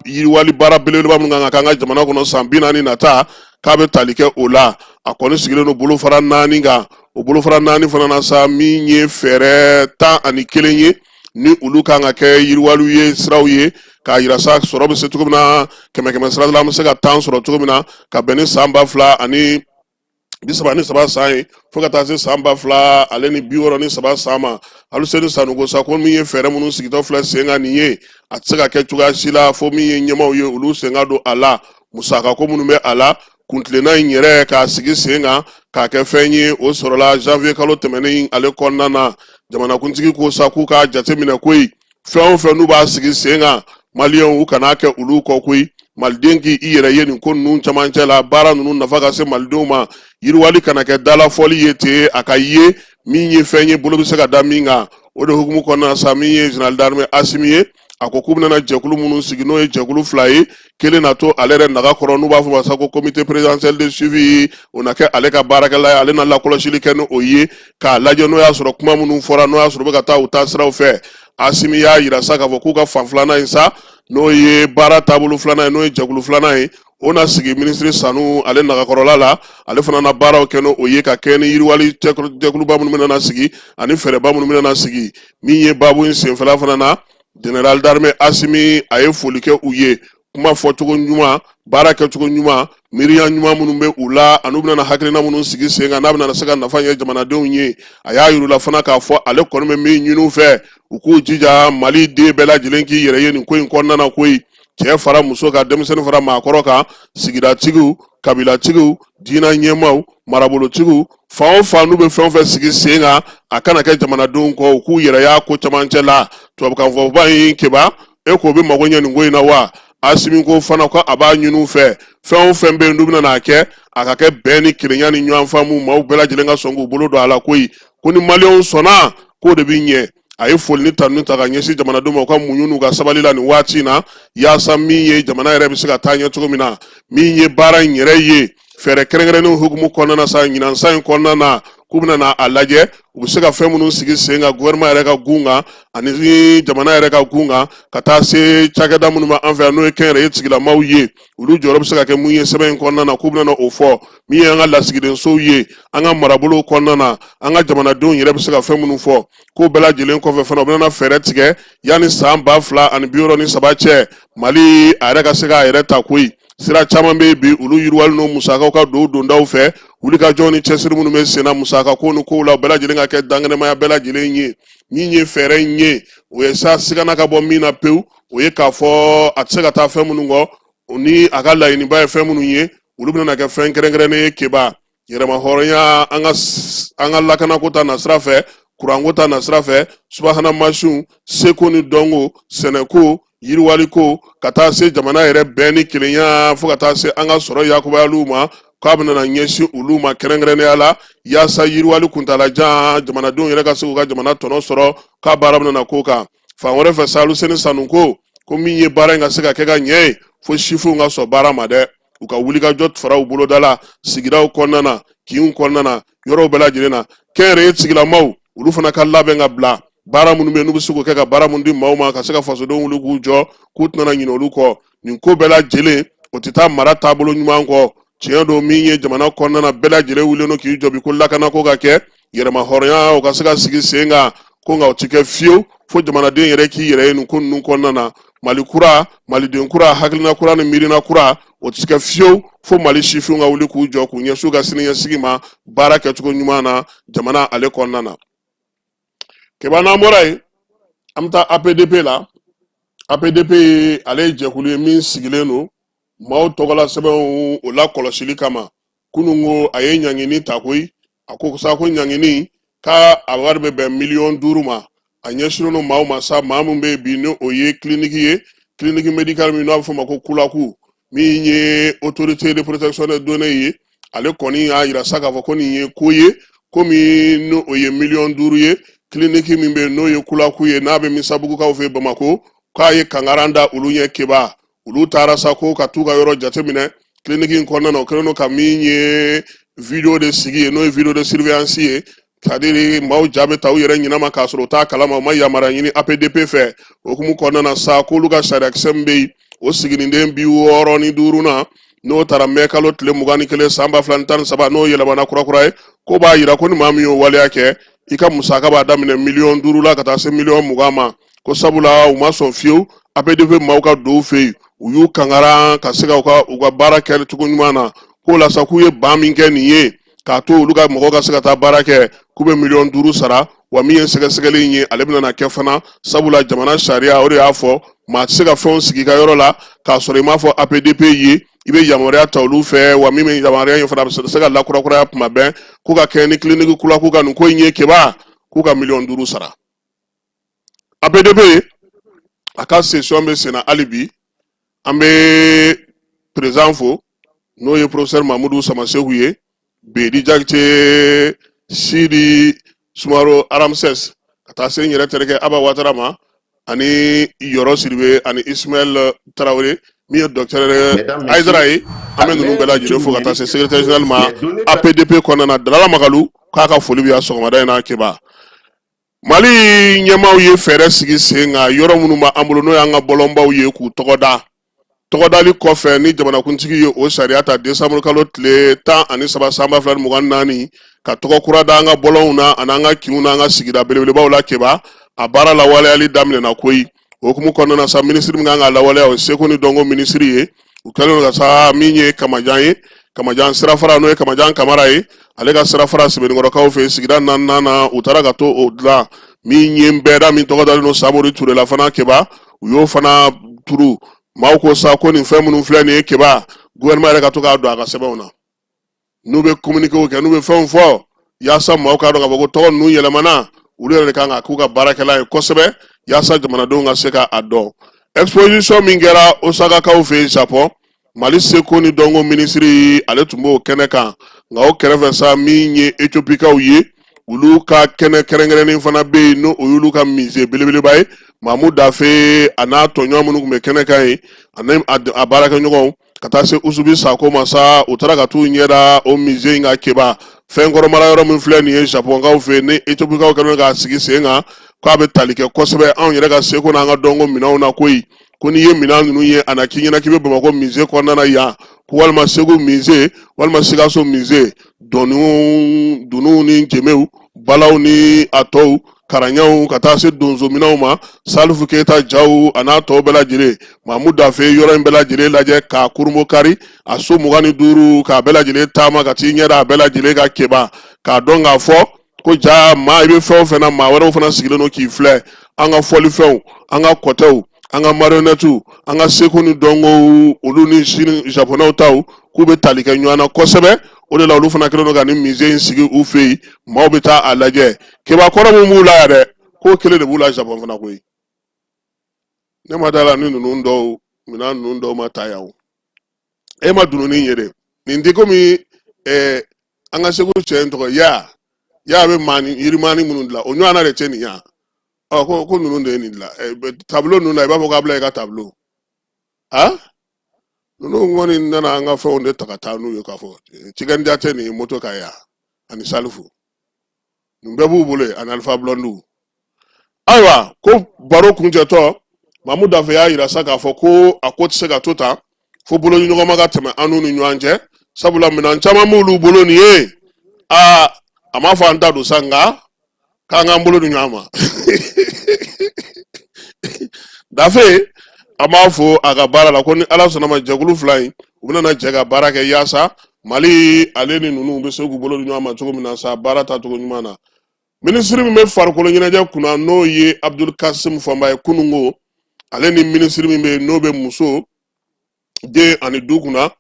yiriwali baara belebeleba minnu kan ka k'an ka jamana kɔnɔ san 40 nata, k'a bɛ tali kɛ o la. A kɔni sigilen don bolofara 4 kan. O bolofara 4 fana na sa, min ye fɛɛrɛ 11 ye, ni olu kan ka kɛ yiriwaliw ye, siraw ye, k'a yira sa sɔrɔ bɛ se cogo min na, kɛmɛ kɛmɛ sira la an bɛ se ka 10 sɔrɔ cogo min na, ka bɛn ni san 2033 san ye, fo ka taa se san 2063 san ma. Aluseni Sanu ko sa ko min ye fɛɛrɛ minnu sigitɔ filɛ sen kan nin ye, a tɛ se ka kɛ cogoya si la fo min ye ɲɛmaaw ye, olu sen ka don a la. Musakako minnu bɛ a la, kuntilenna in yɛrɛ k'a sigi sen kan k'a kɛ fɛn ye, o sɔrɔla janvier kalo tɛmɛnen ale kɔnɔna na. Jamanakuntigi ko sa k'u k'a jateminɛ koyi, fɛn o fɛn n'u b'a sigi sen kan, maliyɛnw u kan'a kɛ olu kɔ koyi. Maliden k'i yɛrɛ ye nin ko ninnu camancɛ la, baara ninnu nafa ka se malidenw ma, yiriwali kana kɛ dalafɔli ye ten, a ka ye min ye fɛn ye bolo bɛ se ka da min kan. O de hukumu kɔnɔna sa, min ye général d'armée Asimi ye, a ko k'u bɛna jɛkulu minnu sigi, n'o ye jɛkulu 2 ye, kelen na to ale yɛrɛ naga kɔrɔ, n'u b'a fɔ ma sa ko comité présidentiel de suivi, o na kɛ ale ka baarakɛla ye, ale na lakɔlɔsili kɛ ni o ye, k'a lajɛ n'o y'a sɔrɔ kuma minnu fɔra, n'o y'a sɔrɔ u bɛ ka taa u taa siraw fɛ. Asimi y'a yira sa k'a fɔ k'u ka fan filanan in sa, n'o ye baara taabolo filanan ye, n'o ye jɛkulu filanan ye, o na sigi minisiri Sanu ale nagakɔrɔla la, ale fana na baaraw kɛ n'o ye, ka kɛ ni yiriwali jɛkuluba minnu bɛna sigi ani fɛɛrɛba minnu bɛna sigi. Min ye baabu in senfɛla fana na, général d'armée Asimi a ye foli kɛ u ye, kuma fɔcogo ɲuman, baara kɛcogo ɲuman, miiriya ɲuman minnu bɛ u la, ani u bɛna hakilina minnu sigi sen kan, n'a bɛna se ka nafa ɲɛ jamanadenw ye. A y'a yir'u la fana k'a fɔ ale kɔni bɛ min ɲini u fɛ, u k'u jija, Mali den bɛɛ lajɛlen k'i yɛrɛ ye nin ko in kɔnɔna na koyi, cɛ fara muso kan, denmisɛnnin fara maakɔrɔ kan, sigidatigiw, kabilatigiw, diinɛ ɲɛmaaw, marabolotigiw, fan o fan n'u bɛ fɛn o fɛn sigi sen kan, a kana kɛ jamanadenw kɔ, u k'u yɛrɛ y'a ko camancɛ la. Tubabukan fɔba in keba, e k'o bɛ mago ɲɛ nin ko in na wa? Asimi ko fana ko a b'a ɲini u fɛ, fɛn o fɛn bɛ yen n'u bɛna n'a kɛ, a ka kɛ bɛn ni kelenya ni ɲɔgɔn faamu, maaw bɛɛ lajɛlen ka sɔn k'u bolo don a la koyi, ko ni maliyɛnw sɔnna, k'o de bɛ ɲɛ. A ye foli ni tanuni ta ka ɲɛsin jamanadenw ma u ka muɲu n'u ka sabali la nin waati in na, yaasa min ye jamana yɛrɛ bɛ se ka taa ɲɛ cogo min na. Min ye baara in yɛrɛ ye, fɛɛrɛ kɛrɛnkɛrɛnnenw hukumu kɔnɔna na sa, ɲinan san in kɔnɔna na, k'u bɛna na a lajɛ u bɛ se ka fɛn minnu sigi sen kan gouvernement yɛrɛ ka gun kan ani jamana yɛrɛ ka gun kan, ka taa se cakɛda minnu bɛ an fɛ yan, n'o ye kɛnyɛrɛye tigilamaw ye, olu jɔyɔrɔ bɛ se ka kɛ mun ye sɛbɛn in kɔnɔna na, k'u bɛna o fɔ. Min ye an ka lasigidensow ye an ka marabolow kɔnɔna na, an ka jamanadenw yɛrɛ bɛ se ka fɛn minnu fɔ, k'o bɛɛ lajɛlen kɔfɛ fana, u bɛna fɛɛrɛ tigɛ yanni san 2063 cɛ, Mali a yɛrɛ ka se k'a yɛrɛ ta koyi. Sira caman bɛ bi, olu yiriwali n'o musakaw ka don dondaw fɛ, wulikajɔ ni cɛsiri minnu bɛ senna musaka ko ni kow la, u bɛɛ lajɛlen ka kɛ dankɛnɛmaya bɛɛ lajɛlen ye. Min ye fɛɛrɛ in ye, o ye sa sigana ka bɔ min na pewu, o ye k'a fɔ a tɛ se ka taa fɛn minnu kɔ, ni a ka laɲiniba ye fɛn minnu ye, olu bɛna kɛ fɛn kɛrɛnkɛrɛnnen ye keba, yɛrɛmahɔrɔnya, an ka lakanako ta nasira fɛ, kuranko ta nasira fɛ, subahana mansinw, seko ni dɔnko, sɛnɛko, yiriwaliko, ka taa se jamana yɛrɛ bɛn ni kelenya, fo ka taa se an ka sɔrɔ yakubayaliw ma, k'a bɛna ɲɛsin olu ma kɛrɛnkɛrɛnnenya la, yaasa yiriwali kuntalajan, jamanadenw yɛrɛ ka se k'u ka jamana tɔnɔ sɔrɔ, k'a baara bɛna k'o kan. Fan wɛrɛ fɛ sa, Aluseni Sanu ko min ye baara in ka se ka kɛ ka ɲɛ ye, fo sifinw ka sɔn baara ma dɛ, u ka wulikajɔ fara u boloda la sigidaw kɔnɔna na, kinw kɔnɔna na, yɔrɔw bɛɛ lajɛlen na. Kɛnyɛrɛye tigilamaw, olu fana ka labɛn ka bila baara minnu bɛ yen n'u bɛ se k'o kɛ, ka baara minnu di maaw ma, ka se ka fasodenw wuli k'u jɔ, k'u tɛna ɲinɛ olu kɔ. Nin ko bɛɛ lajɛlen, o tɛ taa mara taabolo ɲuman kɔ. Tiɲɛ don, min ye jamana kɔnɔna na, bɛɛ lajɛlen wulilen don k'i jɔ bi ko lakanako ka kɛ, yɛrɛmahɔrɔnya o ka se ka sigi sen kan, ko nka o ti kɛ fiyewu fo jamanaden yɛrɛ k'i yɛrɛ ye nin ko ninnu kɔnɔna na. Mali kura, maliden kura, hakilina kura ni miirina kura, o ti kɛ fiyewu fo Mali sifinw ka wuli k'u jɔ k'u ɲɛsin u ka siniɲɛsigi ma baara kɛcogo ɲuman na jamana ale kɔnɔna na. Keba, n'an bɔra yen, an bɛ taa APDP la. APDP ale ye jɛkulu ye min sigilen don maaw tɔgɔla sɛbɛnw o lakɔlɔsili kama. Kunun ko a ye ɲangini ta koyi. A ko sa ko ɲangini k'a a wari bɛ bɛn miliyɔn 5 ma. A ɲɛsinnen don maaw ma sa, maa min bɛ yen bi, ni o ye kiliniki ye, clinique médicale min n'a bɛ f'o ma ko Kulaku. Min ye Autorité de protection des données ye, ale kɔni y'a yira sa k'a fɔ ko nin ye ko ye, ko min n'o o ye miliyɔn 5 ye. Kiliniki min bɛ yen, n'o ye Kulaku ye, n'a bɛ Misabugukaw fɛ Bamakɔ, k'a ye kangaran da olu ɲɛ. Keba, olu taara sa ko ka t'u ka yɔrɔ jateminɛ kiliniki in kɔnɔna na. O kɛlen don ka min ye vidéo de sigi ye, n'o ye vidéo de surveillance ye, c'est-à-dire maaw ja bɛ ta u yɛrɛ ɲinama k'a sɔrɔ u t'a kalama, u ma yamaruya ɲini APDP fɛ. O hukumu kɔnɔna na sa, k'olu ka sariyakisɛ min bɛ yen, o siginiden 65 na, n'o taara mɛ kalo tile 21 san 2013, n'o yɛlɛmana kurakura ye, ko b'a yira ko ni maa min y'o waleya kɛ, i ka musaka b'a daminɛ miliyɔn 5 la ka taa se miliyɔn 20 ma. Ko sabula u ma sɔn fiyewu APDP maaw ka don u fɛ yen, u y'u kangara ka se ka u ka baara kɛ cogo ɲuman na. K'o la sa, k'u ye ban min kɛ nin ye k'a to olu ka mɔgɔw ka se ka taa baara kɛ, k'u bɛ miliyɔn 5 sara. Wa min ye sɛgɛsɛgɛli in ye, ale bɛna na kɛ fana, sabula jamana sariya o de y'a fɔ, maa tɛ se ka fɛnw sigi i ka yɔrɔ la k'a sɔrɔ i m'a fɔ APDP ye, i bɛ yamaruya ta olu fɛ. Wa min bɛ yamaruya in fana, a bɛ se ka lakurakuraya tuma bɛɛ. K'u ka kɛ ni kiliniki Kulaku ka nin ko in ye, Keba, k'u ka miliyɔn 5 sara. APDP a ka session bɛ senna hali bi. An bɛ président fo, n'o ye professeur Mamudu Samaseku ye, Bedi Jakite, Sidi Sumaro, Aramses, ka taa se n yɛrɛ terikɛ Aba Watara ma, ani Yɔrɔ Siribe, ani Ismaël Tarawele, min ye docteur Ayidara ye. An bɛ ninnu bɛɛ lajɛlen fo ka taa se secrétaire général ma APDP kɔnɔna na, Dalala Magalu, k'a ka foli bɛ yan sɔgɔmada in na. Keba, Mali ɲɛmaaw ye fɛɛrɛ sigi sen kan yɔrɔ minnu b'an bolo, n'o y'an ka bɔlɔnbaw ye, k'u tɔgɔ da. Tɔgɔdali kɔfɛ, ni jamanakuntigi ye o sariya ta desanburu kalo tile 13 san 2024, ka tɔgɔ kura da an ka bɔlɔnw na, ani an ka kinw n'an ka sigida belebelebaw la. Keba, a baara lawaleyali daminɛna koyi. O hukumu kɔnɔna na sa, minisiri min kan ka lawaleya, o ye seko ni dɔnko minisiri ye. U kɛlen don ka sa min ye Kamajan ye, Kamajan sirafara, n'o ye Kamajan Kamara ye, ale ka sirafara Sebenikɔrɔkaw fɛ sigida naaninan na, u taara ka to o dilan. Min ye bɛɛda min tɔgɔ dalen don Samori Ture la fana, Keba, u y'o fana turu. Maaw ko sa ko nin fɛn minnu filɛ nin ye, Keba, gouvernement yɛrɛ ka to k'a don a ka sɛbɛnw na, n'u bɛ communiqué kɛ, n'u bɛ fɛnw fɔ, yaasa maaw k'a dɔn k'a fɔ ko tɔgɔ ninnu yɛlɛmana. Olu yɛrɛ de kan ka k'u ka baarakɛla ye kosɛbɛ, yaasa jamanadenw ka se ka a dɔn. Exposition min kɛra Osakakaw fɛ yen, Japon, Mali seko ni dɔnko minisiri, ale tun b'o kɛnɛ kan. Nka o kɛrɛfɛ sa, min ye Etiopikaw ye, olu ka kɛnɛ kɛrɛnkɛrɛnnen fana bɛ yen, n'o y'olu ka musée belebeleba ye. Mamu Dafe a n'a tɔɲɔgɔn minnu tun bɛ kɛnɛ kan yen, ani a baarakɛɲɔgɔnw, ka taa se Usubi Sako ma sa, u taara ka t'u ɲɛda o musée in ka. Keba, fɛn kɔrɔ mara yɔrɔ min filɛ nin ye Japonkaw fɛ yen, ni Etiopikaw kɛlen k'a sigi sen kan, k'a bɛ tali kɛ kosɛbɛ anw yɛrɛ ka seko n'an ka dɔnko minɛnw na koyi. Ko n'i ye minɛn ninnu ye, a na k'i ɲɛna k'i bɛ Bamakɔ musée kɔnɔna na yan, ko walima Segu musée, walima Sikaso musée. Dɔnniw, dununw ni jenbew, balaw ni a tɔw, karanɲaw, ka taa se donsominɛnw ma, Salifu Keyita jaw a n'a tɔw bɛɛ lajɛlen. Mamu Dafe yɔrɔ in bɛɛ lajɛlen lajɛ k'a kurunbo kari, a so 25, k'a bɛɛ lajɛlen taama ka t'i ɲɛda a bɛɛ lajɛlen ka. Keba, k'a dɔn k'a fɔ ko ja maa i bɛ fɛn o fɛn na, maa wɛrɛw fana sigilen don k'i filɛ. An ka fɔlifɛnw, an ka kɔtɛw, an ka marionnettew, an ka seko ni dɔnkow, olu ni sini japonɛw taw, k'u bɛ tali kɛ ɲɔgɔn na kosɛbɛ. O de la olu fana kɛlen don ka nin musée in sigi u fɛ yen, maaw bɛ taa a lajɛ. Keba, kɔrɔ min b'u la yɛrɛ, k'o kelen de b'u la Japon fana koyi. Ne ma da la ni ninnu dɔw minɛn ninnu dɔw ma ta yan o. E ma dununnin ye dɛ, nin tɛ komi an ka Segu cɛ in tɔgɔ ya ya bɛ maani yirimaani minnu dilan, o ɲɔgɔnna de tɛ nin yan. Ɔ ko ninnu de ye nin dilan tableau ninnu na, i b'a fɔ k'a bila i ka tableau. A ninnu kɔni nana an ka fɛnw de ta ka taa n'u ye, k'a fɔ Tiken Jah tɛ nin ye moto kan yan, ani Salifu, nin bɛɛ b'u bolo yen, ani Alpha Blondy. Ayiwa, ko baro kuncɛtɔ, Mamu Dafe y'a yira sa k'a fɔ ko a ko tɛ se ka to tan fo bolodiɲɔgɔnma ka tɛmɛ an n'u ni ɲɔgɔn cɛ, sabula minɛn caman b'olu bolo nin ye. Aa, a m'a fɔ an ta don sa, nka k'an k'an bolo di ɲɔgɔn ma. Dafe, an b'a fo a ka baara la. Ko ni Ala sɔnna ma, jɛkulu fila in, u bɛna na jɛ ka baara kɛ yaasa Mali ale ni ninnu bɛ se k'u bolo di ɲɔgɔn ma cogo min na sa, baara taacogo ɲuman na. Minisiri min bɛ farikolo ɲɛnajɛ kunna, n'o ye Abdul Kasim Fɔnba ye kununko, ale ni minisiri min bɛ yen, n'o bɛ muso, den ani du kunna,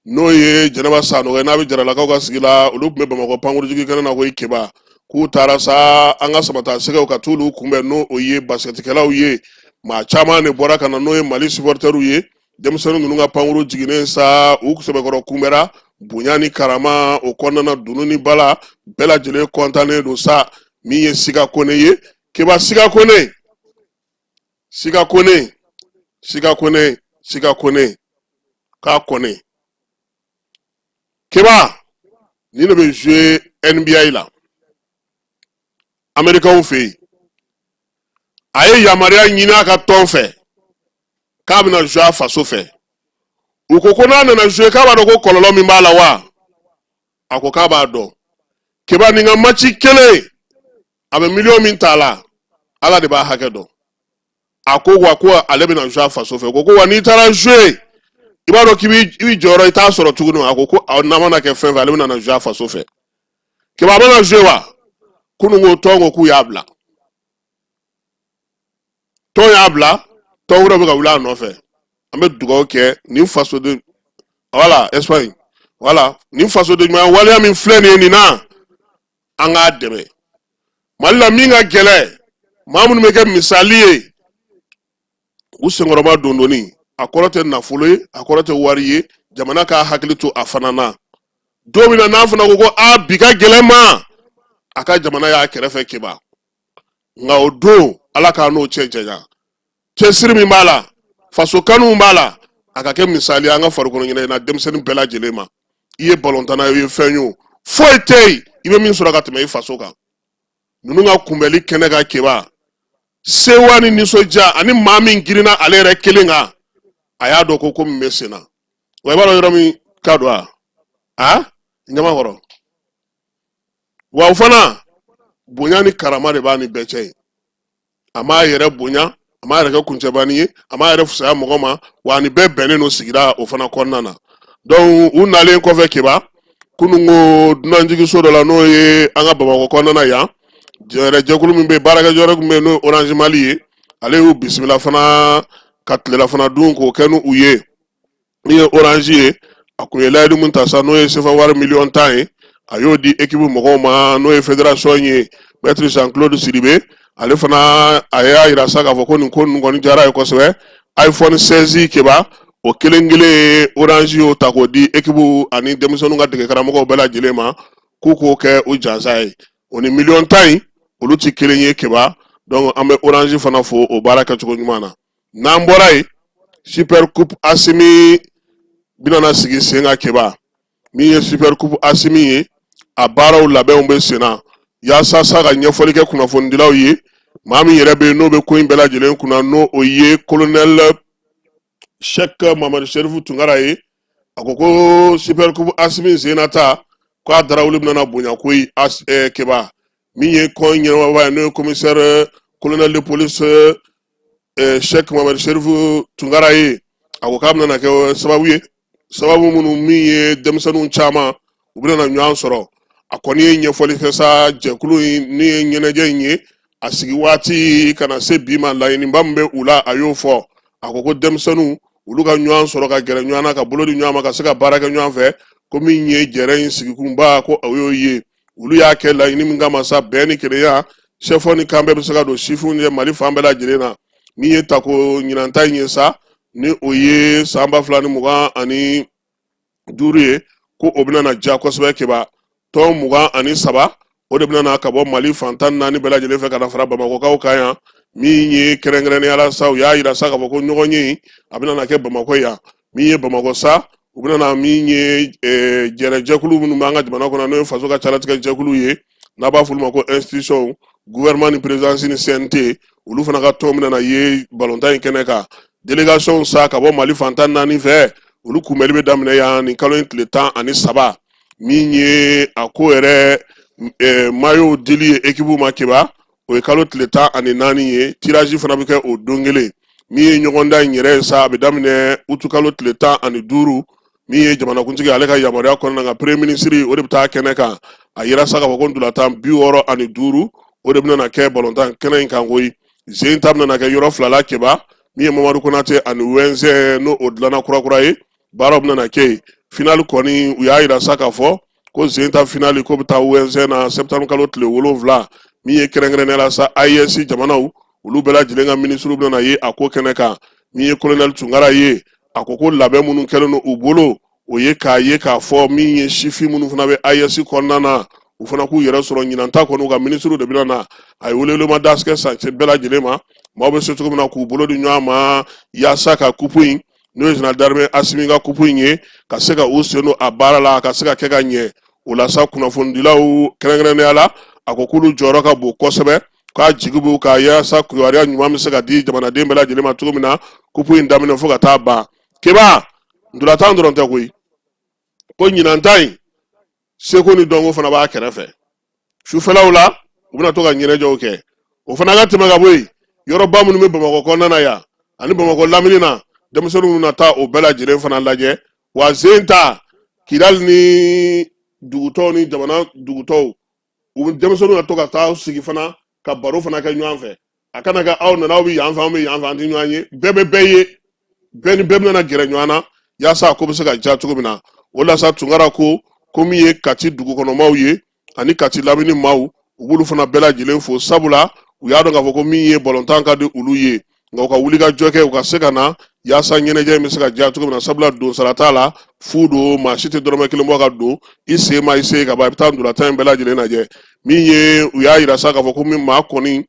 N'o ye Jɛnɛba Sanɔgɔ ye, n'a bɛ Jaralakaw ka sigi la, olu tun bɛ Bamakɔ pankurujigi kɛnɛ na koyi Keba. K'u taara sa an ka Samata Sɛgɛw ka t'olu kunbɛn, n'o o ye basikɛtikɛlaw ye. Maa caman de bɔra ka na, n'o ye Mali supportɛriw ye. Denmisɛnnin ninnu ka pankuru jiginnen sa, u sɛbɛkɔrɔ kunbɛra bonya ni karama o kɔnɔna na, dunun ni bala bɛɛ lajɛlen kɔntannen don sa. Min ye Siga Kone ye Keba, Siga Kone, Siga Kone, Siga Kone, Siga Kone k'a kɔne Keba, nin de bɛ jouer NBA la Américains fɛ yen. A ye yamaruya ɲini a ka tɔn fɛ k'a bɛna jouer a faso fɛ. U ko ko n'a nana jouer, k'a b'a dɔn ko kɔlɔlɔ min b'a la wa? A ko k'a b'a dɔn. Keba, nin ka match kelen, a bɛ miliyɔn min t'a la, Ala de b'a hakɛ dɔn. A ko wa ko ale bɛna jouer a faso fɛ. Ko wa n'i taara jouer, i b'a dɔn k'i b'i jɔyɔrɔ, i t'a sɔrɔ tuguni. A ko ko n'a mana kɛ fɛn fɛn, ale bɛna na jouer a faso fɛ. Keba, a bɛna jouer wa? Kunun ko tɔn ko k'u y'a bila, tɔn y'a bila, tɔn wɛrɛ bɛ ka wuli a nɔfɛ. An bɛ dugawu kɛ nin fasoden, voilà, Espagne, voilà, nin fasoden ɲuman waleya min filɛ nin ye nin na, an k'a dɛmɛ. Mali la min ka gɛlɛn, maa minnu bɛ kɛ misali ye u senkɔrɔma dondonni, a kɔrɔ tɛ nafolo ye, a kɔrɔ tɛ wari ye. Jamana k'a hakili to a fana na. Don min na n'a fana ko ko aa bi ka gɛlɛn ma, a ka jamana y'a kɛrɛfɛ Keba. Nka o don, Ala k'a n'o cɛ janya. Cɛsiri min b'a la, faso kanu b'a la, a ka kɛ misali an ka farikolo ɲɛnajɛ na denmisɛnnin bɛɛ lajɛlen ma. I ye balontanna ye, i ye fɛn ye o, foyi tɛ yen i bɛ min sɔrɔ ka tɛmɛ i faso kan. Ninnu ka kunbɛli kɛnɛ kan Keba, sewa ni nisɔndiya ani maa min girinna ale yɛrɛ kelen kan, a y'a dɔn ko ko min bɛ sen na. Wa i b'a dɔn yɔrɔ min ka don a a ɲamakɔrɔ wa, o fana bonya ni karama de b'a ni bɛɛ cɛ ye. A m'a yɛrɛ bonya, a m'a yɛrɛ kɛ kuncɛbani ye, a m'a yɛrɛ fisaya mɔgɔ ma, wa a ni bɛɛ bɛnnen don sigida o fana kɔnɔna na. Donc u nalen kɔfɛ Keba, kunun ko dunanjiginso dɔ la, n'o ye an ka Bamakɔ kɔnɔna na yan, jɛrɛ jɛkulu min bɛ yen, baarakɛjɔyɔrɔ min bɛ yen, n'o ye Orange Mali ye, ale y'u bisimila fana ka tilelafana dun k'o kɛ n'u ye. Min ye Orange ye, a kun ye layidu min ta sa, n'o ye sefa wari miliyɔn 10 ye, a y'o di ekipu mɔgɔw ma, n'o ye fédération ye, maître Jean Claude Sidibe. Ale fana a y'a yira sa k'a fɔ ko nin ko ninnu kɔni diyara a ye kosɛbɛ. iPhone 16 Keba, o kelen kelen ye, Orange y'o ta k'o di ekipu ani denmisɛnninw ka dege karamɔgɔw bɛɛ lajɛlen ma, k'u k'o kɛ u jansa ye. O ni miliyɔn 10 in, olu tɛ kelen ye Keba. Donc an bɛ Orange fana fo o baara kɛcogo ɲuman na. N'an bɔra yen, Super Coupe Asimi bɛna na sigi sen kan Keba. Min ye Super Coupe Asimi ye, a baaraw labɛnw bɛ sen na. Yaasa sa ka ɲɛfɔli kɛ kunnafonidilaw ye, maa min yɛrɛ bɛ yen, n'o bɛ ko in bɛɛ lajɛlen kunna, n'o o ye colonel Cheikh Mamadu Serifu Tunkara ye, a ko ko Super Coupe Asimi sennata ko a darawuli bɛna bonya koyi Keba. Min ye ko in ɲɛnabɔbaa ye, n'o ye commissaire colonel de police Cheikh Mamadu Serifu Tunkara ye, a ko k'a bɛna kɛ sababu ye, sababu minnu min ye denmisɛnninw caman u bɛna na ɲɔgɔn sɔrɔ. A kɔni ye ɲɛfɔli kɛ sa, jɛkulu in ni ye ɲɛnajɛ in ye, a sigi waati ka na se bi ma, laɲiniba min bɛ u la, a y'o fɔ. A ko ko denmisɛnninw olu ka ɲɔgɔn sɔrɔ, ka gɛrɛ ɲɔgɔn na, ka bolo di ɲɔgɔn ma, ka se ka baara kɛ ɲɔgɔn fɛ, ko min ye jɛrɛ in sigikunba, ko o y'o ye. Olu y'a kɛ laɲini min kama sa, bɛn ni kelenya, sɛfɔ ni kanbɛn bɛ se ka don sifinw ye Mali fan bɛɛ lajɛlen na. Min ye tako ɲinanta in ye sa, ni o ye san 2025 ye, ko o bɛna na diya kosɛbɛ Keba. Tɔn 23, o de bɛna na ka bɔ Mali fan 14 bɛɛ lajɛlen fɛ ka na fara Bamakɔkaw kan yan. Min ye kɛrɛnkɛrɛnnenya la sa, u y'a yira sa k'a fɔ ko ɲɔgɔn ye a bɛna na kɛ Bamakɔ yan. Min ye Bamakɔ sa, u bɛna na min ye jɛrɛjɛkulu minnu b'an ka jamana kɔnɔ, n'o ye faso ka calatigɛ jɛkulu ye, n'a b'a fɔ olu ma ko institution, gouvernement ni présidence ni CNT, olu fana ka tɔn bɛna na ye balontan in kɛnɛ kan. Délégation sa ka bɔ Mali fan 14 fɛ, olu kunbɛli bɛ daminɛ yan nin kalo in tile 13. Min ye a ko yɛrɛ maillot dili ye équipe ma Keba, o ye kalo tile 14 ye. Tirage fana bɛ kɛ o don kelen. Min ye ɲɔgɔndan in yɛrɛ ye sa, a bɛ daminɛ utukalo tile 15. Min ye jamanakuntigi ale ka yamaruya kɔnɔna kan, premier ministre, o de bɛ taa kɛnɛ kan. A yira sa k'a fɔ ko ntolatan 65, o de bɛna kɛ balontan kɛnɛ in kan koyi. Zen ta bɛna kɛ yɔrɔ fila la Keba, min ye Mamadu Konate ani Wɛnzɛn, n'o o dilanna kurakura ye, baaraw bɛna kɛ yen. Finali kɔni, u y'a yira sa k'a fɔ ko zen ta finali ko bɛ taa Ouezzin na septembre kalo tile 7. Min ye kɛrɛnkɛrɛnnenya la sa, AES jamanaw olu bɛɛ lajɛlen ka minisiriw bɛna ye a ko kɛnɛ kan. Min ye kolonɛli Tunkara ye, a ko ko labɛn minnu kɛlen don u bolo, o ye k'a ye k'a fɔ min ye sifin minnu fana bɛ AES kɔnɔna na, u fana k'u yɛrɛ sɔrɔ ɲinan ta kɔni, u ka minisiriw de bɛna na. A ye welewelema da kɛ san bɛɛ lajɛlen ma, maaw bɛ se cogo min na k'u bolo di ɲɔgɔn ma yaasa ka kupu in, n'o ye général d'armée Asimi ka kupu in ye, ka se ka u sen don a baara la, ka se ka kɛ ka ɲɛ. O la sa, kunnafonidilaw kɛrɛnkɛrɛnnenya la, a ko k'olu jɔyɔrɔ ka bon kosɛbɛ, k'a jigi b'u kan yaasa kibaruya ɲuman bɛ se ka di jamanaden bɛɛ lajɛlen ma cogo min na kupu in daminɛ fo ka taa ban. Keba, ntolatan dɔrɔn tɛ koyi, ko ɲinan ta in, seko ni dɔnko fana b'a kɛrɛfɛ. Sufɛlaw la, u bɛna to ka ɲɛnajɛw kɛ. O fana ka tɛmɛ ka bɔ yen, yɔrɔba minnu bɛ Bamakɔ kɔnɔna na yan ani Bamakɔ lamini na, denmisɛnninw bɛna taa o bɛɛ lajɛlen fana lajɛ. Wa zen ta, Kidali ni dugutɔw ni jamana dugutɔw, u bɛ denmisɛnninw na to ka taa sigi fana ka baro fana kɛ ɲɔgɔn fɛ. A kana kɛ aw nana, aw bɛ yan fɛ, anw bɛ yan fɛ, an tɛ ɲɔgɔn ye. Bɛɛ bɛ bɛɛ ye, bɛɛ ni bɛɛ bɛna gɛrɛ ɲɔgɔn na yaasa a ko bɛ se ka diya cogo min na. O la sa, Tunkara ko min ye Kati dugukɔnɔmaw ye ani Kati lamini maaw, u b'olu fana bɛɛ lajɛlen fo, sabula u y'a dɔn k'a fɔ ko min ye balontan ka di olu ye, nka u ka wuli ka jɔ kɛ, u ka se ka na yaasa ɲɛnajɛ in bɛ se ka diya cogo min na, sabula donsara t'a la, fu don, maa si tɛ dɔrɔmɛ kelen bɔ ka don i sen ma. I se ka ban, i bɛ taa ntolantan in bɛɛ lajɛlen lajɛ. Min ye, u y'a yira sa k'a fɔ ko min maa kɔni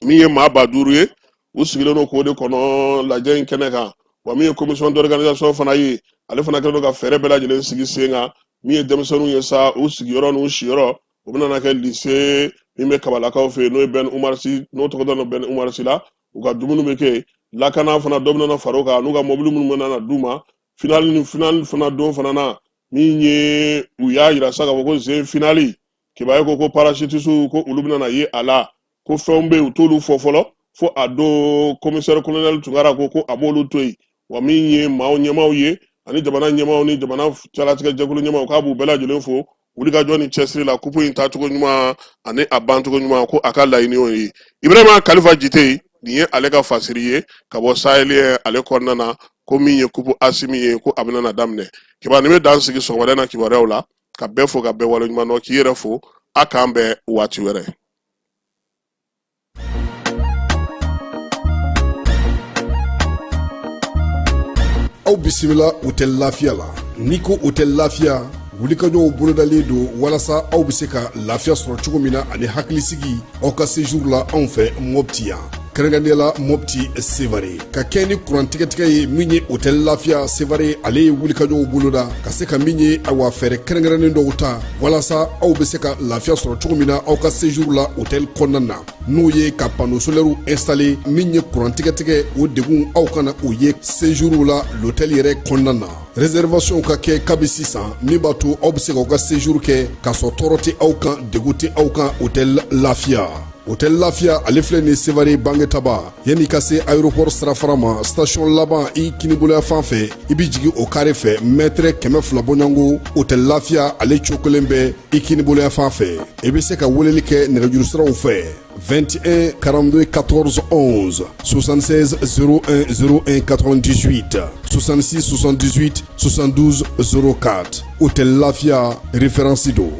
min ye maa 5000 ye, u sigilen don k'o de kɔnɔ lajɛ in kɛnɛ kan. Wa min ye commission d'organisation fana ye, ale fana kɛlen don ka fɛɛrɛ bɛɛ lajɛlen sigi sen kan. Min ye denmisɛnninw ye sa, u sigiyɔrɔ n'u siyɔrɔ, o bɛna na kɛ lycée min bɛ Kabalakaw fɛ yen, n'o ye Ben Umar Sy, n'o tɔgɔ dalen don Ben Umar Sy la. U ka dumuni bɛ kɛ yen, lakana fana dɔ bɛna na far'o kan, n'u ka mobili minnu bɛna na d'u ma. Finali ni finali fana don fana na, min ye, u y'a yira sa k'a fɔ ko zen finali, kibaye ko parachutisiw ko olu bɛna na ye a la, ko fɛnw bɛ yen, u t'olu fɔ fɔlɔ fo a don. Commissaire colonel Tunkara ko a b'olu to yen. Wa min ye maaw ɲɛmaaw ye ani jamana ɲɛmaaw ni jamana calatigɛ jɛkulu ɲɛmaaw, k'a b'u bɛɛ lajɛlen fo wulikajɔ ni cɛsiri la, kupu in taacogo ɲuman ani a bancogo ɲuman, ko a ka laɲini y'o ye. Ibrahima Kalifa Jite, nin ye ale ka fasiri ye ka bɔ Sahel ale kɔnɔna na, ko min ye kupu Asimi ye, ko a bɛna na daminɛ. Kiba, nin bɛ dan sigi sɔgɔmada in na kibaruyaw la, ka bɛɛ fo ka bɛɛ waleɲuman dɔn, k'i yɛrɛ fo. A k'an bɛn waati wɛrɛ. Aw bisimila hôtel Lafiya la. N'i ko hôtel Lafiya, wulikajɔw bolodalen don walasa aw bɛ se ka lafiya sɔrɔ cogo min na ani hakilisigi aw ka séjour la anw fɛ Mɔpti yan, kɛrɛnkɛrɛnnenya la Mɔpti Sevare. Ka kɛ ni kuran tigɛtigɛ ye, min ye hôtel Lafiya Sevare, ale ye wulikajɔw boloda ka se ka min ye, awa, fɛɛrɛ kɛrɛnkɛrɛnnen dɔw ta walasa aw bɛ se ka lafiya sɔrɔ cogo min na aw ka séjour la hôtel kɔnɔna na, n'o ye ka panneau solaire installer. Min ye kuran tigɛtigɛ, o degun aw kana o ye séjour la l'hôtel yɛrɛ kɔnɔna na. Réservation ka kɛ kabi sisan, min b'a to aw bɛ se k'aw ka séjour kɛ k'a sɔrɔ tɔɔrɔ tɛ aw kan, degun tɛ aw kan. Hôtel Lafiya, hôtel Lafiya, ale filɛ nin Sevare Bangetaba, yanni ka se aéroport sirafara ma, station laban i kiniboloya fan fɛ, i bɛ jigin o kare fɛ, mètre 200 bɔɲɔgɔnko, hôtel Lafiya ale cokolen bɛ i kiniboloya fan fɛ. I bɛ se ka weleli kɛ nɛgɛjuru siraw fɛ: 21 42 14 11, 76 01 01 98, 66 78 72 04. Hôtel Lafia, référence don.